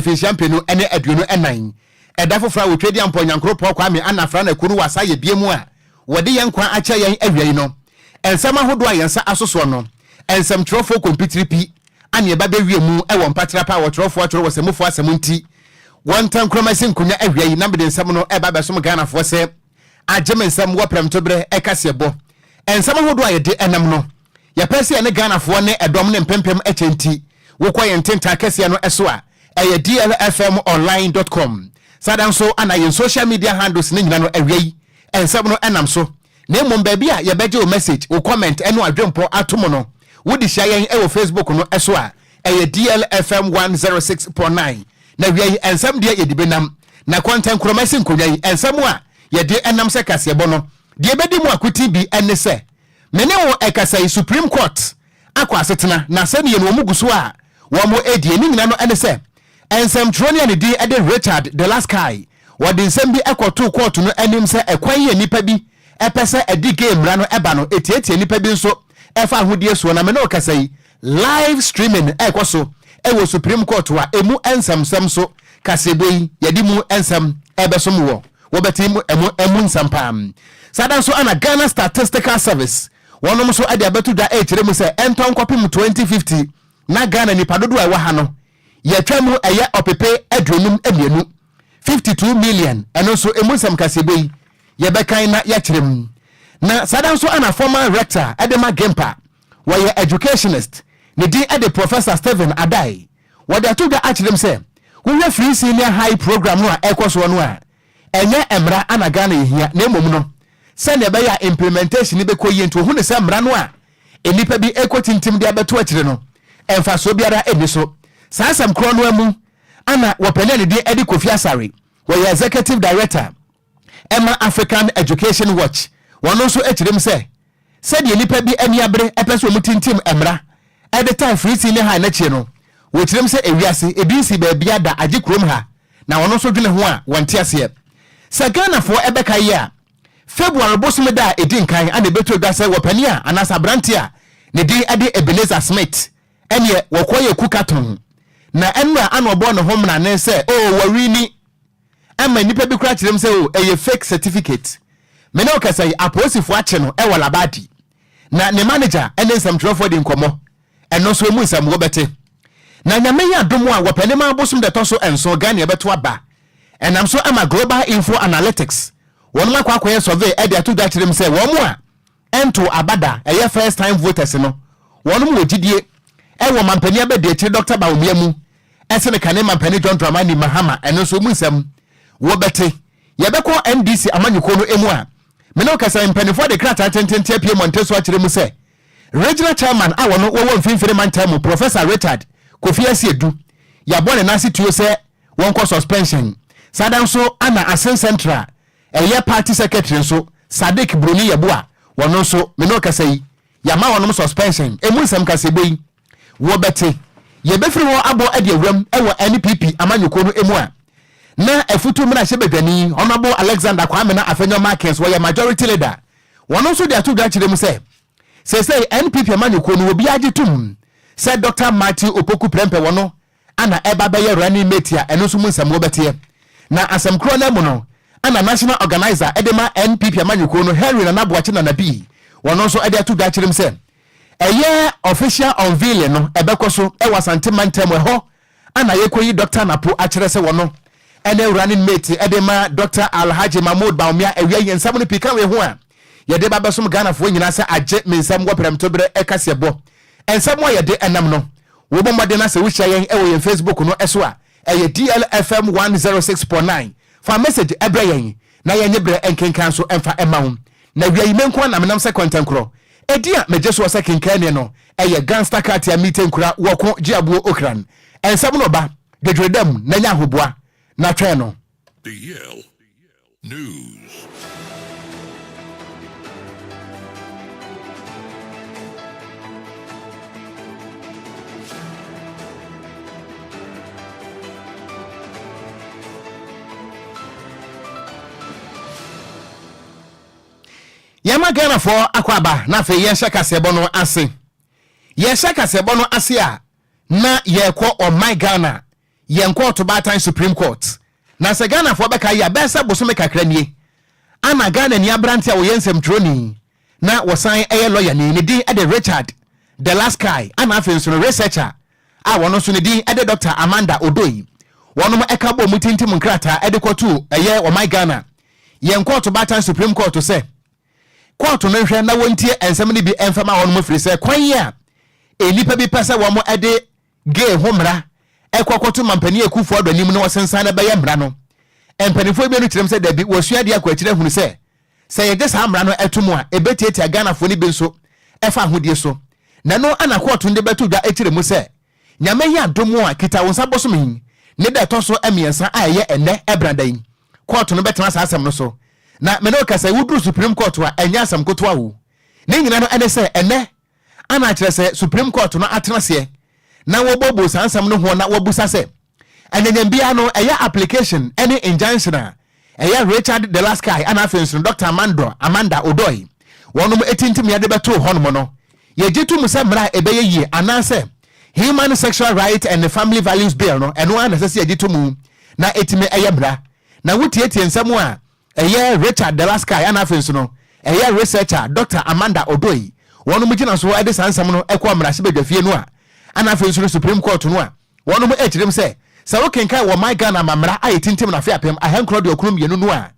mfinhyia 2024. Ɛda foforɔ a Otwedeampɔ Nyankoropɔn Kwame Anafra na Kuru Wasa yɛ bie mu a wɔde yɛn nkwa akyɛ yɛn awia yi no, nsɛm ahodoɔ a yɛn nsa asosoɔ no, nsɛmtwerɛfoɔ kɔmpitiripi ane ɛba bɛwie mu wɔ mpatrapa a wɔtwerɛfoɔ atwerɛ wɔ sɛmufoɔ asɛm nti wɔn ntankorɔma si nkonwa awia yi na mede nsɛm no ɛba bɛsom Ghanafoɔ sɛ agye me nsɛm wɔ prɛmtoberɛ kaseɛbɔ nsɛm ahodoɔ a yɛde ɛnam no. Yɛpɛ sɛ yɛne Ghanafoɔ ne ɛdɔm ne mpempem kyɛ nti wokɔ yɛn ntentan kɛseɛ no so a ɛyɛ dlfmonline dot com. Saa da nso na yɛn social media handles no nyina no awia yi nsɛm no nam so. Na mmom baabi a yɛbɛgye wo message, wo comment ne w'adwempɔ ato mu no, wode hyia yɛn wɔ Facebook no so a ɛyɛ DLFM 106.9. Na awia yi nsɛm deɛ yɛde bɛnam. Na kɔntɛnkorɔma si nkonnwa yi nsɛm a yɛde nam sɛ kaseɛbɔ no, deɛ ɛbɛdi mu akoten bi ne sɛ, Me ne wo ɛkasa yi Supreme Court akɔ asetena na sɛdeɛ no wɔn gu so a wɔn redie ne nyina no ne sɛ nsɛmtwerɛni a ne din de Richard Delaskay wɔde nsɛm bi kɔtoo kɔɔto no anim sɛ ɛkwan yi a nnipa bi pɛ sɛ ɛde gay mmara no ba no ɛtiatia nnipa bi nso ɛfa ahodie soɔ na me ne wo kasa yi live streaming ɛrekɔ so wɔ Supreme Court a ɛmu nsɛmsɛm so kaseɛbɔ yi yɛde mu nsɛm ɛbɛsom wɔ wɔbɛte mu ɛmu ɛmu nsɛm paa. Saa da nso ana Ghana Statistical Service wɔnom nso de abɛto dwa ɛrekyerɛ mu sɛ ɛntɔ nkɔpem 2050 na Ghana nipa dodoɔ a ɛwɔ ha no yɛtwa mu ɛyɛ ɔpepe 52, 52 million, ɛno nso ɛmu nsɛm kaseɛbɔ yi yɛbɛkan na yɛakyerɛ mu. Na saa da nso ana former rector ɛde ma GIMPA, wɔyɛ educationist, ne din ɛde Professor Stephen Adai, wɔde ato dwa akyerɛ mu sɛ wohwɛ Free Senior High program no a ɛkɔ soɔ no a, ɛnyɛ mmara ana Ghana yɛhia na mmom no sɛnea ɛbɛyɛ a implementation no bɛkɔ yie nti wɔhu no sɛ mmara no a nnipa bi rekɔtintim de abɛto akyire no mfasoɔ biara nni so. Saa asɛm korɔ no ara mu ana wɔpanin a ne din de Kofi Asare, wɔyɛ Executive Director ɛma African Education Watch, wɔn nso kyerɛ mu sɛ Sɛdeɛ nnipa bi ani abere pɛ sɛ wɔtintim mmara de tan Free Senior High no akyire no, wɔkyerɛm sɛ ewiase ebi nsii baabiara da agye kurom ha na wɔn nso dwene ho a wɔnte aseɛ. Sɛ Ghanafoɔ bɛkae yi a, February bosome da a ɛdi nkan na ɛbɛtɔ dwa sɛ wɔpanin a anaasɛ aberanteɛ a ne din de Ebenezer Smith ɛneɛ wɔkɔyɛ kukaton na ɛnora ana ɔbɔɔ ne ho mmrane sɛ oo wɔwini. Ɛma nnipa bi koraa kyerɛ mu sɛ oh ɛyɛ fake certificate. Me ne wo kasa yi, apolisifoɔ akye no wɔ Labadi. Na ne manager ne nsɛmtwerɛfoɔ di nkɔmmɔ. Ɛno nso ɛmu nsɛm wobɛte. Na Nyame yɛ adom a Wɔpɛnimaa bosom da ɛtɔ so nson Ghana bɛto aba. Ɛnam so ama Global Info Analytics wɔnom akɔ akɔyɛ survey de ato dwa akyerɛ mu sɛ wɔn a ɛntow aba da, ɛyɛ first time voters no, wɔnom wɔ gyidie wɔ mampanin abadiakyire Dɔkta Bawumia mu sene kane mampanin John Dramani Mahama, ɛno nso emu nsɛm wobɛte. Yɛbɛkɔ NDC amanyɔkuo no mu a, me ne wo kasa yi, mpaninfoɔ de krataa tententen apue mmɔnten so akyerɛ mu sɛ Regional Chairman a wɔno wɔwɔ Mfimfini Mantam mu, Professor Richard Kofi Asiedu, yɛabɔ ne nan ase tuo sɛ wɔnkɔ suspension. Saa da nso na Asin Central Ɛyɛ party secretary nso, Sadiq Broni Yeboah, wɔno nso, me ne wo kasa yi, yɛama wɔnom suspension. Ɛmu nsɛm kaseɛbɔ yi, wɔbɛte. Yɛbɛfiri hɔ abɔ de awuram wɔ NPP amanyɔkuo no mu a, na Afutu mmarahyɛbadwani, Honourable Alexander Kwamena Afenyo Markins, wɔyɛ majority leader, wɔno nso de ato dwa kyerɛ mu sɛ, seesei NPP amanyɔkuo no, obiara gye tom sɛ Doctor Matthew Opoku Prempeh wɔno ana ɛba bɛyɛ running mate a ɛno nso mu nsɛm wobɛteɛ. Na asɛm korɔ no ara mu no ana National Organiser de ma NPP amanyɔkuo no Henry Nana Boakye Nana Bii wɔno nso de ato dwa akyerɛ mu sɛ ɛyɛ official unveiling no ɛbɛkɔ so wɔ Asante mantam ɛhɔ ana yɛkɔyi Doctor Napo akyerɛ sɛ wɔno ɛne running mate de ma Doctor Alhaji Mahmood Bawumia. Awia yi nsɛm no pii ka wei ho a yɛde ba bɛsom Ghanafoɔ nyinaa sɛ agye me nsɛm wɔ prɛmtoberɛ kaseɛbɔ nsɛm a yɛde ɛnam no. Wobɔ mmɔden na sɛ wohyia yɛn wɔ yɛn Facebook no so a, ɛyɛ DLFM 106.9. Fa message brɛ yɛn na yɛnnye berɛ nkenkan so mfa mma wo. Na wia yi me nko ara na menam sɛ kɔntɛnkorɔ. Edin a megye soɔ sɛ kenkanni no yɛ Gangster Katia Mite Nkura Wɔko Gye Abuo Okran. Nsɛm no ba, dwedwere da mu na nya ahoboa na twɛn no. DL News. Yɛma Ghanafoɔ akɔ aba na afei yɛnhyɛ kaseɛbɔ no ase. Yɛhyɛ kaseɛbɔ no ase a na yɛrekɔ ɔman Ghana. Yɛn kɔɔto baatan Supreme Court. Na sɛ Ghanafoɔ bɛka yi a, bɛyɛ sɛ bosome kakra nie ana Ghana ni aberante a wɔyɛ nsɛmtwerɛni na wɔsan ɛyɛ lɔyani, ne din de Richard Delasky, ana afei nso no researcher a wɔn nso ne din de Dr Amanda Odoi, wɔnom ɛka bɔ mu tintim nkrataa ɛde kɔto ɛyɛ ɔman Ghana yɛn kɔɔto baatan Supreme Court sɛ kɔɔto no nhwɛ na wɔntie nsɛm no bi ɛmfɛma wɔn mo, firi sɛ kwan yi a nnipa bi pɛ sɛ wɔn ɛde gay ho mmara ɛkɔ kɔto mampanin Akufo Addo anim na wɔsensan no bɛyɛ mmara no, mpanimfoɔ bi no kyerɛm sɛ dabi, wɔsua adeɛ akɔ akyire ahunu sɛ yɛgye saa mmara no ɛto mu a, ɛbɛtiatia Ghanafoɔ no bi nso ɛfa ahodie so. Na no ana kɔɔto no de bɛto dwa akyerɛ mu sɛ Nyame yi adom a kita wo nsa bɔsom yi ne da ɛtɔ so 3 a ɛyɛ ɛnɛ ɛbrada yi, kɔɔto no bɛtena saa asɛm no so. Na mene wo kasa, woduru Supreme Court a, ɛnyɛ asɛm kotoa wo. Ne nyina no ɛne sɛ ɛnɛ ana akyerɛ sɛ Supreme Court no atena seɛ na wɔbɔbɔ saa nsɛm no ho na wɔbusa sɛ ɛnyɛnyɛn biara no ɛyɛ application ɛne injunction a ɛyɛ Richard Delasky ana afei nso no Dr Amanda Odoi wɔnom etintim yɛde bɛto hɔnom no, yɛgye to mu sɛ mmara a ɛbɛyɛ yie anaasɛ Human Sexual Right and Family Values Bill no, ɛno ara na ɛsɛ sɛ yɛgye to mu na ɛtumi ɛyɛ mmara. Na wotietie nsɛm a ɛyɛ Richard Delasky ana afei nso no ɛyɛ researcher Dr Amanda Odoi wɔnom gyina so ɛde saa nsɛm no ɛkɔ mmarahyɛbadwafie no a ana afei nso no Supreme Court no a, wɔnom ɛkyerɛm sɛ sɛ wokenkan wɔ man Ghana ma mmara a yɛtintim no afe 1992 no a,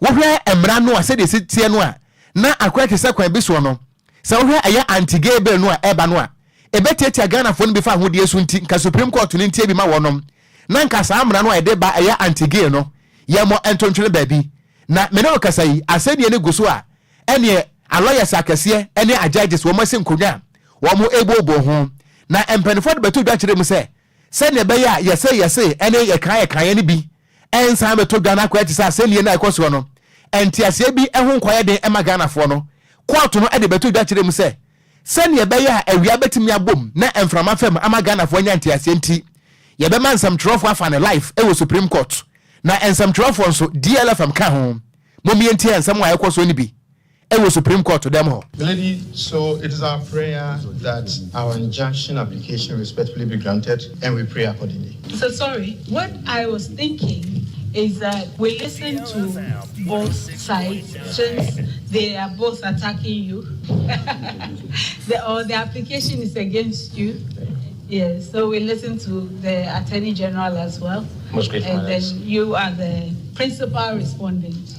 wohwɛ mmara no a sɛdeɛ ɛsi teɛ no a, na akora te sɛ kwan bi soɔ no, sɛ wohwɛ ɛyɛ anti-gay bill no a ɛba no a, ɛbɛtiatia Ghanafoɔ no bi fa ahodie so. Nti nka Supreme Court no ntie bi ma wɔnom na nka saa mmara no a yɛde ba ɛyɛ anti-gay no, yɛmmɔ ntontwene baabi. Na mene wo kasa yi, asɛnniɛ no gu so a ɛneɛ alɔyɛs akɛseɛ ne ajudges wɔn asi nkonnwa a wɔn ebuobuo ho, na mpanimfoɔ de bɛto dwa kyerɛ mu sɛ sɛnea ɛbɛyɛ a yɛsɛ yɛse ɛne yɛkan yɛkaeɛ no bi ɛnsan bɛtɔ dwa no akɔyɛ te sɛ asɛnniɛ no a ɛkɔ soɔ no, nteaseɛ bi ho nkɔyɛ den ɛma Ghanafoɔ no, kɔɔto no de bɛto dwa kyerɛ mu sɛ sɛnea ɛbɛyɛ a awia bɛtumi abom na mframa fam ama Ghanafoɔ anya nteaseɛ nti, yɛbɛma nsɛmtwerɛfoɔ afa ne live ɛwɔ Supreme Court, na nsɛmtwerɛfoɔ nso DLFM ka ho. Momientie nsɛm a ɛkɔ soɔ no bi ɛwɔ Supreme Court dɛm hɔ. Lady, so it is our prayer that our injunction application respectfully be granted, and we pray accordingly. So sorry, what I was thinking is that we listen to both sides since they are both attacking you, or the application is against you. Yes, so we listen to the Attorney General as well. Most grateful, And then Alex. you are the principal respondent.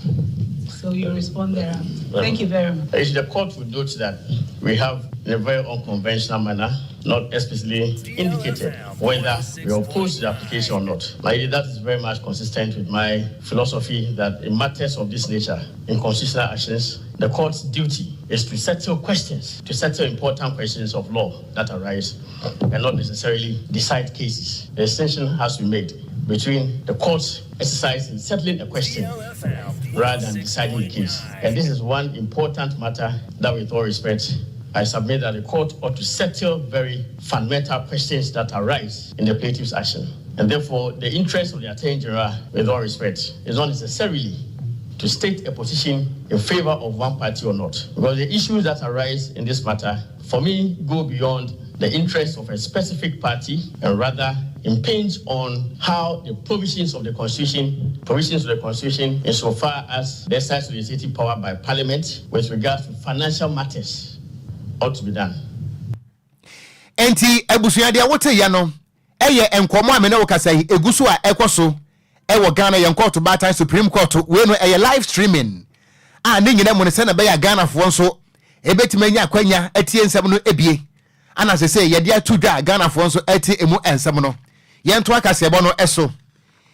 So you respond thereafter. Thank you very much. The court would note that we have, in a very unconventional manner, not explicitly indicated whether we oppose the application or not. My lady, that is very much consistent with my philosophy that in matters of this nature, in constitutional actions, the court's duty is to settle questions, to settle important questions of law that arise, and not necessarily decide cases. The distinction has to be made between the court's exercise in settling a question rather than deciding the case. And this is one important matter that, with all respect, I submit that the court ought to settle very fundamental questions that arise in the plaintiff's action. And therefore, the interest of the Attorney General, with all respect, is not necessarily to state a position in favor of one party or not. Because the issues that arise in this matter, for me, go beyond the interest of a specific party and rather impinge on how the provisions of the Constitution, insofar as the exercise of legislative power by Parliament with regards to financial matters, ought to be done. Enti abusua, deɛ woteyɛ no ɛyɛ nkɔmmɔ a me ne wo kasa yi egu so a ɛkɔ so ɛwɔ Ghana yɛn kɔɔto baatan Supreme Court. Wei no ɛyɛ live streaming a ne nyina mu no sɛnɛ ɛbɛyɛ a Ghanafoɔ nso ɛbɛtumi anya akwanya atie nsɛm no ebie, ana sɛ yɛde ato dwa a Ghanafoɔ nso ɛte emu nsɛm no. Yɛnto akaseɛbɔ no ɛso,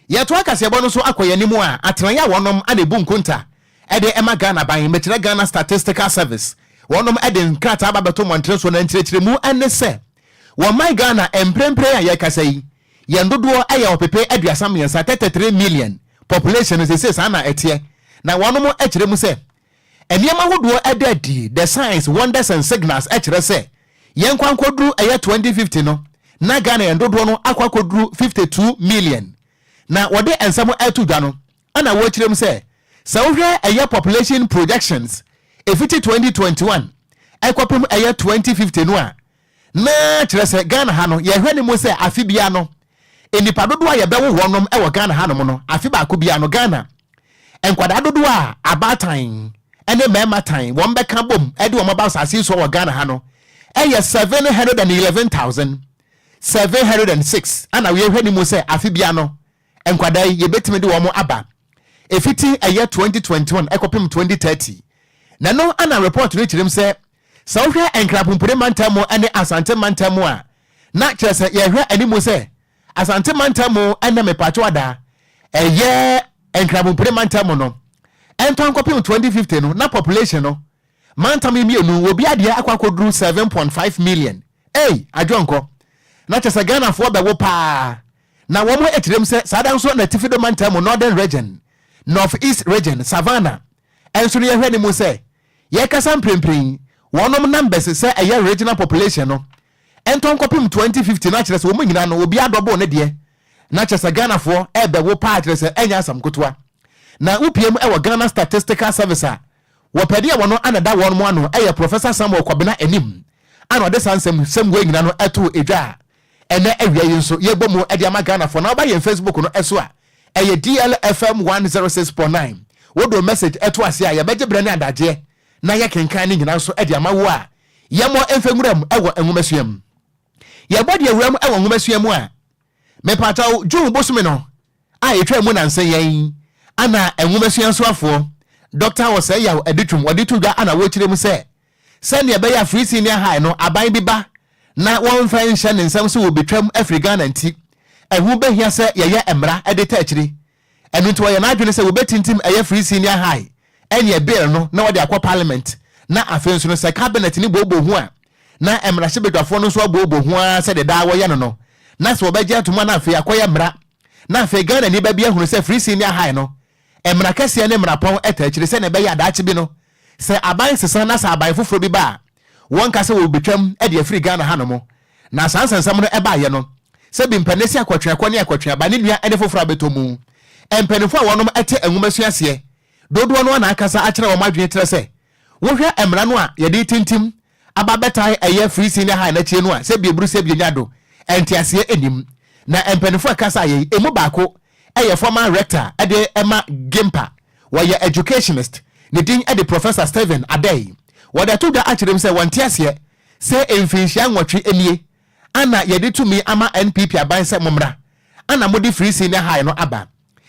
yɛto akaseɛbɔ no nso akɔ yɛn anim a, atenaeɛ a wɔnom ana ebu nkonta ɛde ɛma Ghana ban, mɛkyerɛ Ghana Statistical Service, wɔnom ɛde nkrataa ba bɛto mmɔntene so, na nkyerɛkyerɛmu ɛne sɛ wɔn man Ghana mprempren a yɛkasa yi, yɛn dodoɔ ɛyɛ 33 million, 33 million population no sese saa na ɛteɛ. Na wɔnom ɛkyerɛ mu sɛ nneɛma ahodoɔ ɛda adi, the signs, wonders and signals, ɛkyerɛ sɛ yɛn kwan kɔduru ɛyɛ 2050 no na Ghana yɛn dodoɔ no akɔ akɔduru 52 million. Na wɔde nsɛm ɛto dwa no ɛna wɔkyerɛ mu sɛ wohwɛ ɛyɛ population projections efiti 2021 ɛkɔpem ɛyɛ 2050 no a, na kyerɛ sɛ Ghana ha no yɛhwɛ ne mu sɛ afe bia no Nnipa dodoɔ a yɛbɛwo wɔnom wɔ Ghana hanom no, afe baako biara no, Ghana nkwadaa dodoɔ a abaatan ne mmarima tan wɔn bɛka bom de wɔn aba asase yi soɔ wɔ Ghana ha no yɛ 711,706. Ana yɛhwɛ ne mu sɛ afe biara no nkwadaa yi yɛbɛtumi de wɔn aba ɛfiti ɛyɛ 2021 ɛkɔpem 2030. Na ɛno ana report no kyerɛm sɛ, sɛ wohwɛ Nkrapompire mantam mu ne Asante mantam mu a, na kyerɛ sɛ yɛhwɛ anim sɛ Asante mantam mu ne mepatwo ada ɛyɛ Nkrapompire mantam mu no ɛntɔ nkɔpem 2050 no, na population no mantam yi mmienu obi adeɛ akɔ akɔduru 7.5 million. Ei, adwonkɔ, na kyerɛ sɛ Ghanafoɔ bɛwo paa. Na wɔn akyerɛm sɛ saa da nso na Atifi mantam mu, Northern Region, North East Region, Savannah ɛnso no, yɛhwɛ ne mu sɛ yɛkasa mprempren wɔnom numbers sɛ ɛyɛ regional population no ɛntɔ nkɔpem 2050 na kyerɛ sɛ wɔn nyinaa no obi adɔbo ne deɛ, na kyerɛ sɛ Ghanafoɔ ɛbɛwo paa, kyerɛ sɛ ɛnyɛ asɛm ketewa. Na wopie mu ɛwɔ Ghana Statistical Service a wɔpɛde a wɔno ana da wɔn mu ano ɛyɛ Professor Samuel Kwabena Anim ana ɔde saa nsɛm sɛm wei nyinaa no ɛto edwa a ɛnɛ awia yi nso yɛbɔ mu ɛde ama Ghanafoɔ. Na ɔba yɛn Facebook no ɛso a, ɛyɛ DLFM 106.9. Wodo message ɛto ase a, yɛbɛgye berɛ ne adagyeɛ na yɛkenkan ne nyinaa nso ɛde ama wo a yɛmmɔ mfɛ nwura mu ɛwɔ nwomasua mu. Yɛbɔ deɛ wura mu ɛwɔ nwomasua mu a, mepataw, June bosome no a ɛtwa mu nansa yɛn ana nwomasua nsoafoɔ Dr. Osei Yaw Adutwum wɔde to dwa ana wɔkyerɛ mu sɛ, sɛnea ɛbɛyɛ a free senior high no aban bi ba na wɔmfa nhyɛ ne nsɛm so wɔbɛtwam afiri Ghana nti, ɛho bɛhia sɛ yɛyɛ mmara de ta akyiri. Ɛno nti wɔyɛ n'adwene sɛ wɔbɛtintim ɛyɛ free senior high ɛneɛ bill no na wɔde akɔ Parliament, na afei nso no sɛ cabinet ne booboo ho a, na mmarahyɛbadwafoɔ no nso abooboo ho ara sɛdeɛ daa wɔyɛ no, na sɛ wɔbɛgye atom a, na afei akɔyɛ mmara, na afei Ghana ni ba bi ahunu sɛ free senior high no mmara kɛseɛ ne mmarapɔn ɛta akyire, sɛdeɛ ɛbɛyɛ adaakye bi no sɛ aban sesa na sɛ aban foforɔ bi ba a, wɔnka sɛ wɔbɛtwam de afiri Ghana hanom. Na saa nsɛnsɛm no ɛbaeɛ no, sɛ bi mpɛne si akɔtweakɔ ne akɔtweaba ne nua ne foforɔ abɛtɔ mu. Mpanimfoɔ a wɔnom ɛte nwoma suaseɛ dodoɔ no ana akasa akyerɛ wɔn adwene kyerɛ sɛ, wohwɛ mmara no a yɛde tintim aba bɛtae ɛyɛ free senior high n'akyire no a, sɛ bieburu sɛ bienya do ɛnteaseɛ anim. Na mpanimfoɔ a kasa yɛ emu baako ɛyɛ former rector ɛde ɛma GIMPA, wɔyɛ educationist, ne din ɛde Professor Stephen Adei. Wɔde ato dwa akyerɛ mu sɛ wɔnte aseɛ sɛ mfinhyia 8 nie ana yɛde tumi ama NPP aban sɛ mommra ana mode free senior high no aba,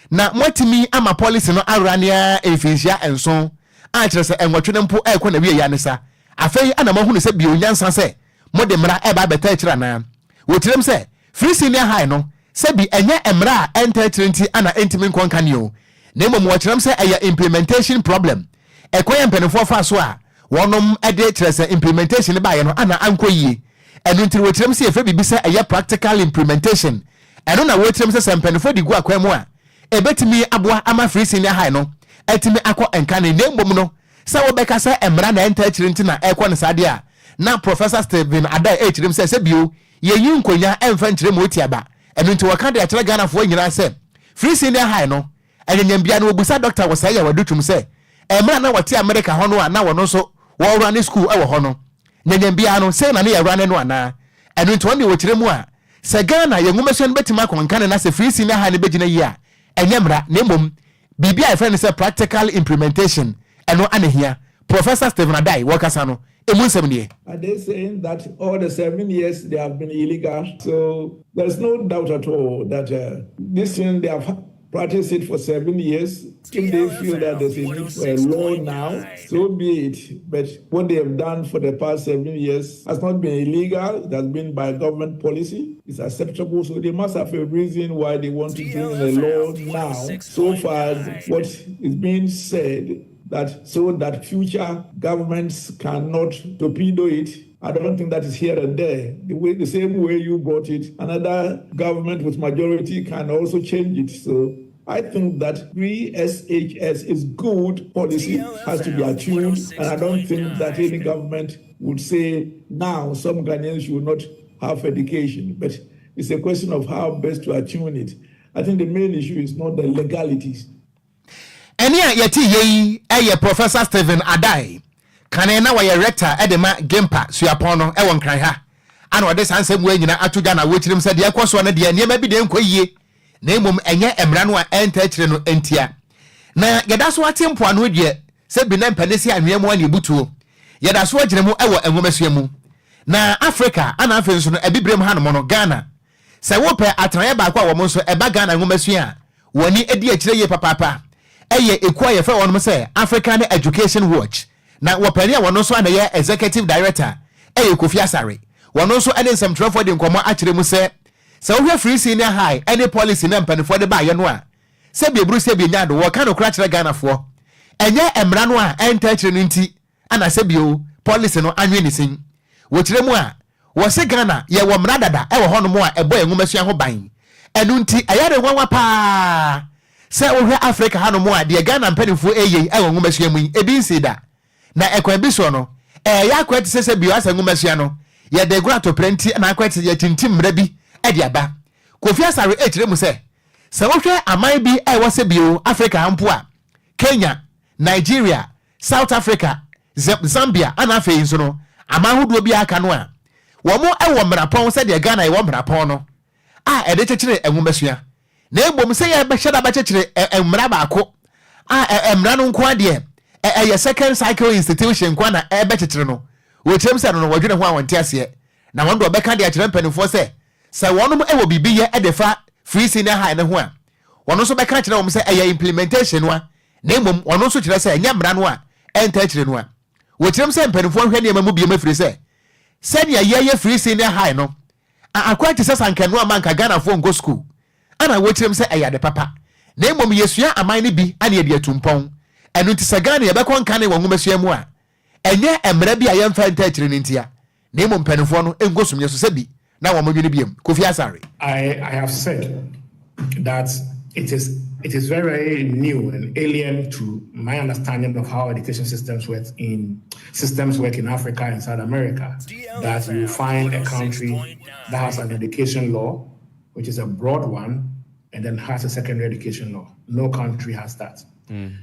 na moatumi ama policy no awura nea mfinhyia 7 a kyerɛ sɛ 8 no mpo ɛrekɔ na wie ya ne sa, afei ana moahunu sɛ bio nyansa sɛ mode mmara ɛba abɛta akyire anaa. Wɔkyerɛm sɛ free senior high no, sɛbi, ɛnyɛ mmara a ɛnta akyire nti ana ɛntumi nkɔ nka o, na mmom wɔkyerɛm sɛ ɛyɛ implementation problem. Ɛkwan yɛ mpanimfoɔ fa so a wɔnom de kyerɛ sɛ implementation no baeɛ no ana ankɔ yie. Ɛno nti wɔkyerɛm sɛ yɛfrɛ biribi sɛ ɛyɛ practical implementation. Ɛno na wɔkyerɛm sɛ mpanimfoɔ de gu akwan mu a, ɛbɛtumi aboa ama free senior high no ɛtumi akɔ nkane. Na mmom no sɛ wobɛka sɛ mmara na ɛnta akyire nti na ɛkɔ no saa deɛ a, na Professor Stephen Adei ɛkyerɛm sɛ bio yɛyi nkonya ɛmfa nkyerɛ mu ɔti aba. Ɛno nti wɔka de akyerɛ Ghanafoɔ nyinaa sɛ free senior high no ɛnyanyambia no, wɔbusa Doctor Osei Yaw Adutwum sɛ mmerɛ na wɔte Amerika hɔ no a na wɔno nso wɔwura ne school ɛwɔ hɔ no, nyanyambia no sɛ na ne yɛwura ne no anaa. Ɛno nti wɔn deɛ wɔkyerɛ mu a sɛ Ghana yɛn nwomasua no bɛtumi akɔ nkane na sɛ free senior high no bɛgyina yie a, ɛnyɛ mmara na mmom biribi a yɛfrɛ no sɛ practical implementation, ɛno ana hia. Professor Stephen Adei wɔkasa no, emu nsɛm nie. Are they saying that all the 7 years they have been illegal? So there's no doubt at all that this thing, they have practiced it for 7 years. If they feel that there's a need for a law now, so be it. But what they have done for the past 7 years has not been illegal. It has been by government policy. It's acceptable. So they must have a reason why they want to bring in a law now. So far, what is being said that so that future governments cannot torpedo it, I don't think that is here and there. The same way you brought it, another government with majority can also change it. So I think that free SHS is good policy, has to be attuned, and I don't think that any government would say now some Ghanaians should not have education. But it's a question of how best to attune it. I think the main issue is not the legalities. Ɛne a yɛte yɛ yi ɛyɛ Professor Stephen Adei, kane na wɔyɛ rector ɛde ma GIMPA suapɔn no ɛwɔ Nkran ha. Ana ɔde saa nsɛm wei nyinaa ato dwa na wɔkyerɛ mu sɛ deɛ ɛkɔ soɔ no deɛ, nneɛma bi deɛ nkɔ yie, na mmom ɛnyɛ mmara no a ɛnta akyire no ntia. Na yɛda so ate mpoano deɛ sɛ bi na mpɛ se anwea mu ane ebutuo. Yɛda so agyina mu wɔ nwomasua mu. Na Africa ana afei nso no Abibirem hanom no, Ghana. Sɛ wopɛ atenaeɛ baako a wɔn nso ɛba Ghana nwomasua a wɔn ani di akyire yie papaapa, ɛyɛ ekuo a yɛfrɛ wɔn sɛ African Education Watch. Na wɔpanin a wɔn nso ana yɛ Executive Director ɛyɛ Kofi Asare. Wɔn nso ne nsɛmtwerɛfoɔ de nkɔmmɔ akyerɛ mu sɛ wohwɛ Free Senior High ne policy na mpanimfoɔ de baayɛ no a, sɛbi eburu sɛbi enya ado, wɔka no kora kyerɛ Ghanafoɔ, ɛnyɛ mmara no a ɛnta akyire no nti ana sɛbi policy no anwe ne sin. Wɔkyerɛ mu a, wɔse Ghana yɛwɔ mmara dada ɛwɔ hɔnom a ɛbɔ yɛn nwomasua ho ban. Ɛno nti ɛyɛ de nwanwa paa sɛ wohwɛ Africa hanom a, deɛ Ghana mpanimfoɔ ɛyɛ ɛwɔ nwomasua mu yi, ebi nsi da. Na ɛkwan bi soɔ no, ɛyɛ akɔɛ te sɛ bio asɛ nwomasua no yɛde goro atɔprɛ nti na akɔɛ te sɛ yɛtintim mmara bi ɛde aba. Kofi Asare ɛkyerɛ mu sɛ wohwɛ aman bi a ɛwɔ sɛ bio Africa ha mpo a, Kenya, Nigeria, South Africa, Zambia ana afei nso no aman ahodoɔ bi aka no a, wɔn wɔ mmarapɔn sɛdeɛ Ghana yɛwɔ mmarapɔn no a ɛde kyekyere nwomasua. Na mmom sɛ yɛbɛhyɛ da bɛkyekyere mmara baako a, mmara no nko adeɛ ɛyɛ second cycle institution nko na ɛbɛkyekyere no, wɔkyerɛm sɛ no wɔdwene ho a wɔnte aseɛ. Na wɔn de wɔbɛka de akyerɛ mpanimfoɔ sɛ wɔnom wɔ biribi yɛ de fa Free Senior High no ho a, wɔn nso bɛka kyerɛ wɔn sɛ ɛyɛ implementation no a, na mmom wɔn nso kyerɛ sɛ ɛnyɛ mmara no a ɛnta akyire no a. Wɔkyerɛm sɛ mpanimfoɔ nhwɛ nneɛma mu biom, afiri sɛ sɛnea yɛyɛ Free Senior High no akwan te sɛ sankɛno ama nka Ghanafoɔ nkɔ sukuu ana, wɔkyerɛm sɛ ɛyɛ ade papa, na mmom yɛsua aman no bi ane yɛde atu mpɔn. Ɛno nti sɛ Ghana yɛbɛkɔ nkane wɔ nwomasua mu a, ɛnyɛ mmara bi a yɛmfa nta akyire no ntia, na mmom mpanimfoɔ no nkɔ sumyɛ so sɛ bi na wɔn nwene biam. Kofi Asare. I have said that it is very, very new and alien to my understanding of how education systems work in Africa and South America, that you find a country that has an education law, which is a broad one, and then has a secondary education law. No country has that.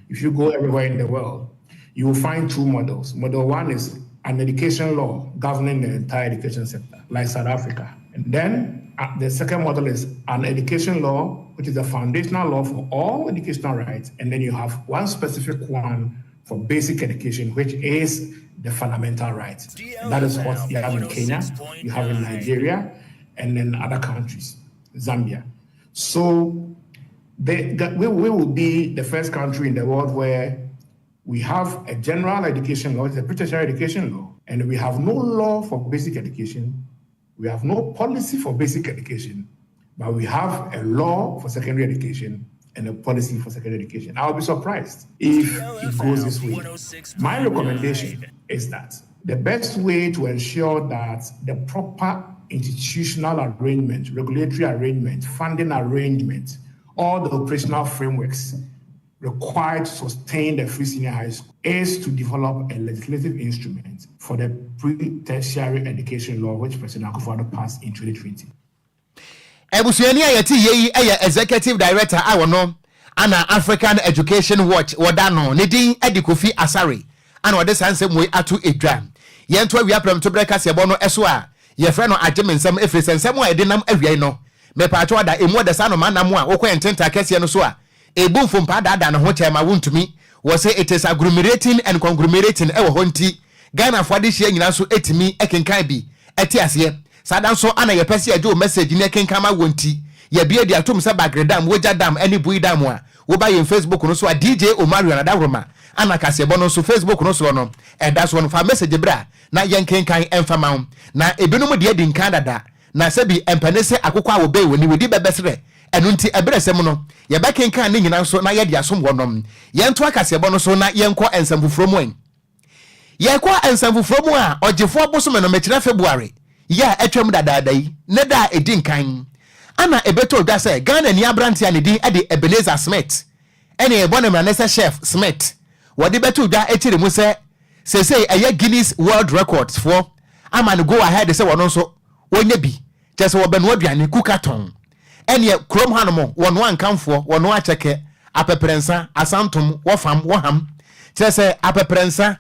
If you go everywhere in the world, you will find two models. Model one is an education law governing the entire education sector, like South Africa. And then the second model is an education law, which is a foundational law for all educational rights. And then you have one specific one for basic education, which is the fundamental right. And that is what you have in Kenya, you have in Nigeria, and then other countries, Zambia. So we will be the first country in the world where we have a general education law, it's a pre-tertiary education law, and we have no law for basic education. We have no policy for basic education, but we have a law for secondary education and a policy for secondary education. I'll be surprised if it goes this way. My recommendation is that the best way to ensure that the proper institutional arrangement, regulatory arrangement, funding arrangement, all the operational frameworks required to sustain the Free Senior High School is to develop a legislative instrument for the pre-tertiary education law, which President Akufo-Addo passed in 2020. Abusuani a yɛte yie yi yɛ Executive Director a wɔno ana African Education Watch wɔda no ne din de Kofi Asare, ana ɔde saa nsɛm wei ato edwa. Yɛnto awia prɛmto berɛ kaseɛbɔ no ɛso a yɛfrɛ no Agye Me Nsɛm, ɛfiri sɛ nsɛm a yɛde nam awia yi no, mepaakyɛw ada emu ɔda saa noma nam a wokɔ yɛn ntenta kɛseɛ no so a, ebu mfompa daadaa ne ho kyɛn ma wontumi. Wɔ sɛ it is agglomerating and conglomerating ɛwɔ hɔ nti Ghanafoɔ adehyia nyinaa nso ɛtumi ɛkenkan bi ɛte aseɛ. Saa da nso ana yɛpɛ sɛ yɛgye wo message ne ɛkenkan ma wɔ nti yɛbie de atom sɛ Bagre Dam, Wogya Dam ɛne Bui Dam a, woba yɛn Facebook no so a, DJ Omarion Adaworoma ana kaseɛbɔ no nso Facebook no soɔ no ɛda soɔ no, fa message berɛ a na yɛnkenkan ɛmfa ma wo. Na ebinom deɛ di nkan dada na sɛbi mpɛne sɛ akokɔ a wɔbɛn wɔ ni wɔdi bɛbɛserɛ. Ɛno nti ɛberɛ sɛm no yɛbɛkenkan ne nyina nso na yɛde asom wɔnom. Yɛnto akaseɛbɔ no so na yɛnkɔ nsɛm foforɔ mu ɛ. Yɛkɔ nsɛm foforɔ mu a, ɔgyefoɔ bosome no, mekyerɛ February yɛ a atwam dadaada yi, ne da a ɛdi nkan ana ɛbɛtɔ dwa sɛ Ghana ni aberante a ne din de Ebenezer Smith, ɛne ɛbɔ ne mmarane sɛ Chef Smith, wɔde bɛto dwa akyiri mu sɛ seesei ɛyɛ Guinness World Records foɔ ama no go ahead sɛ wɔno nso wɔnyɛ bi, kyerɛ sɛ wɔbɛnoa aduane cookathon. Ɛneɛ kurom hanom wɔnoa nkamfoɔ, wɔnoa akyɛkɛ, apɛprɛnsa, asantom, wɔfam, wɔham, kyerɛ sɛ apɛprɛnsa.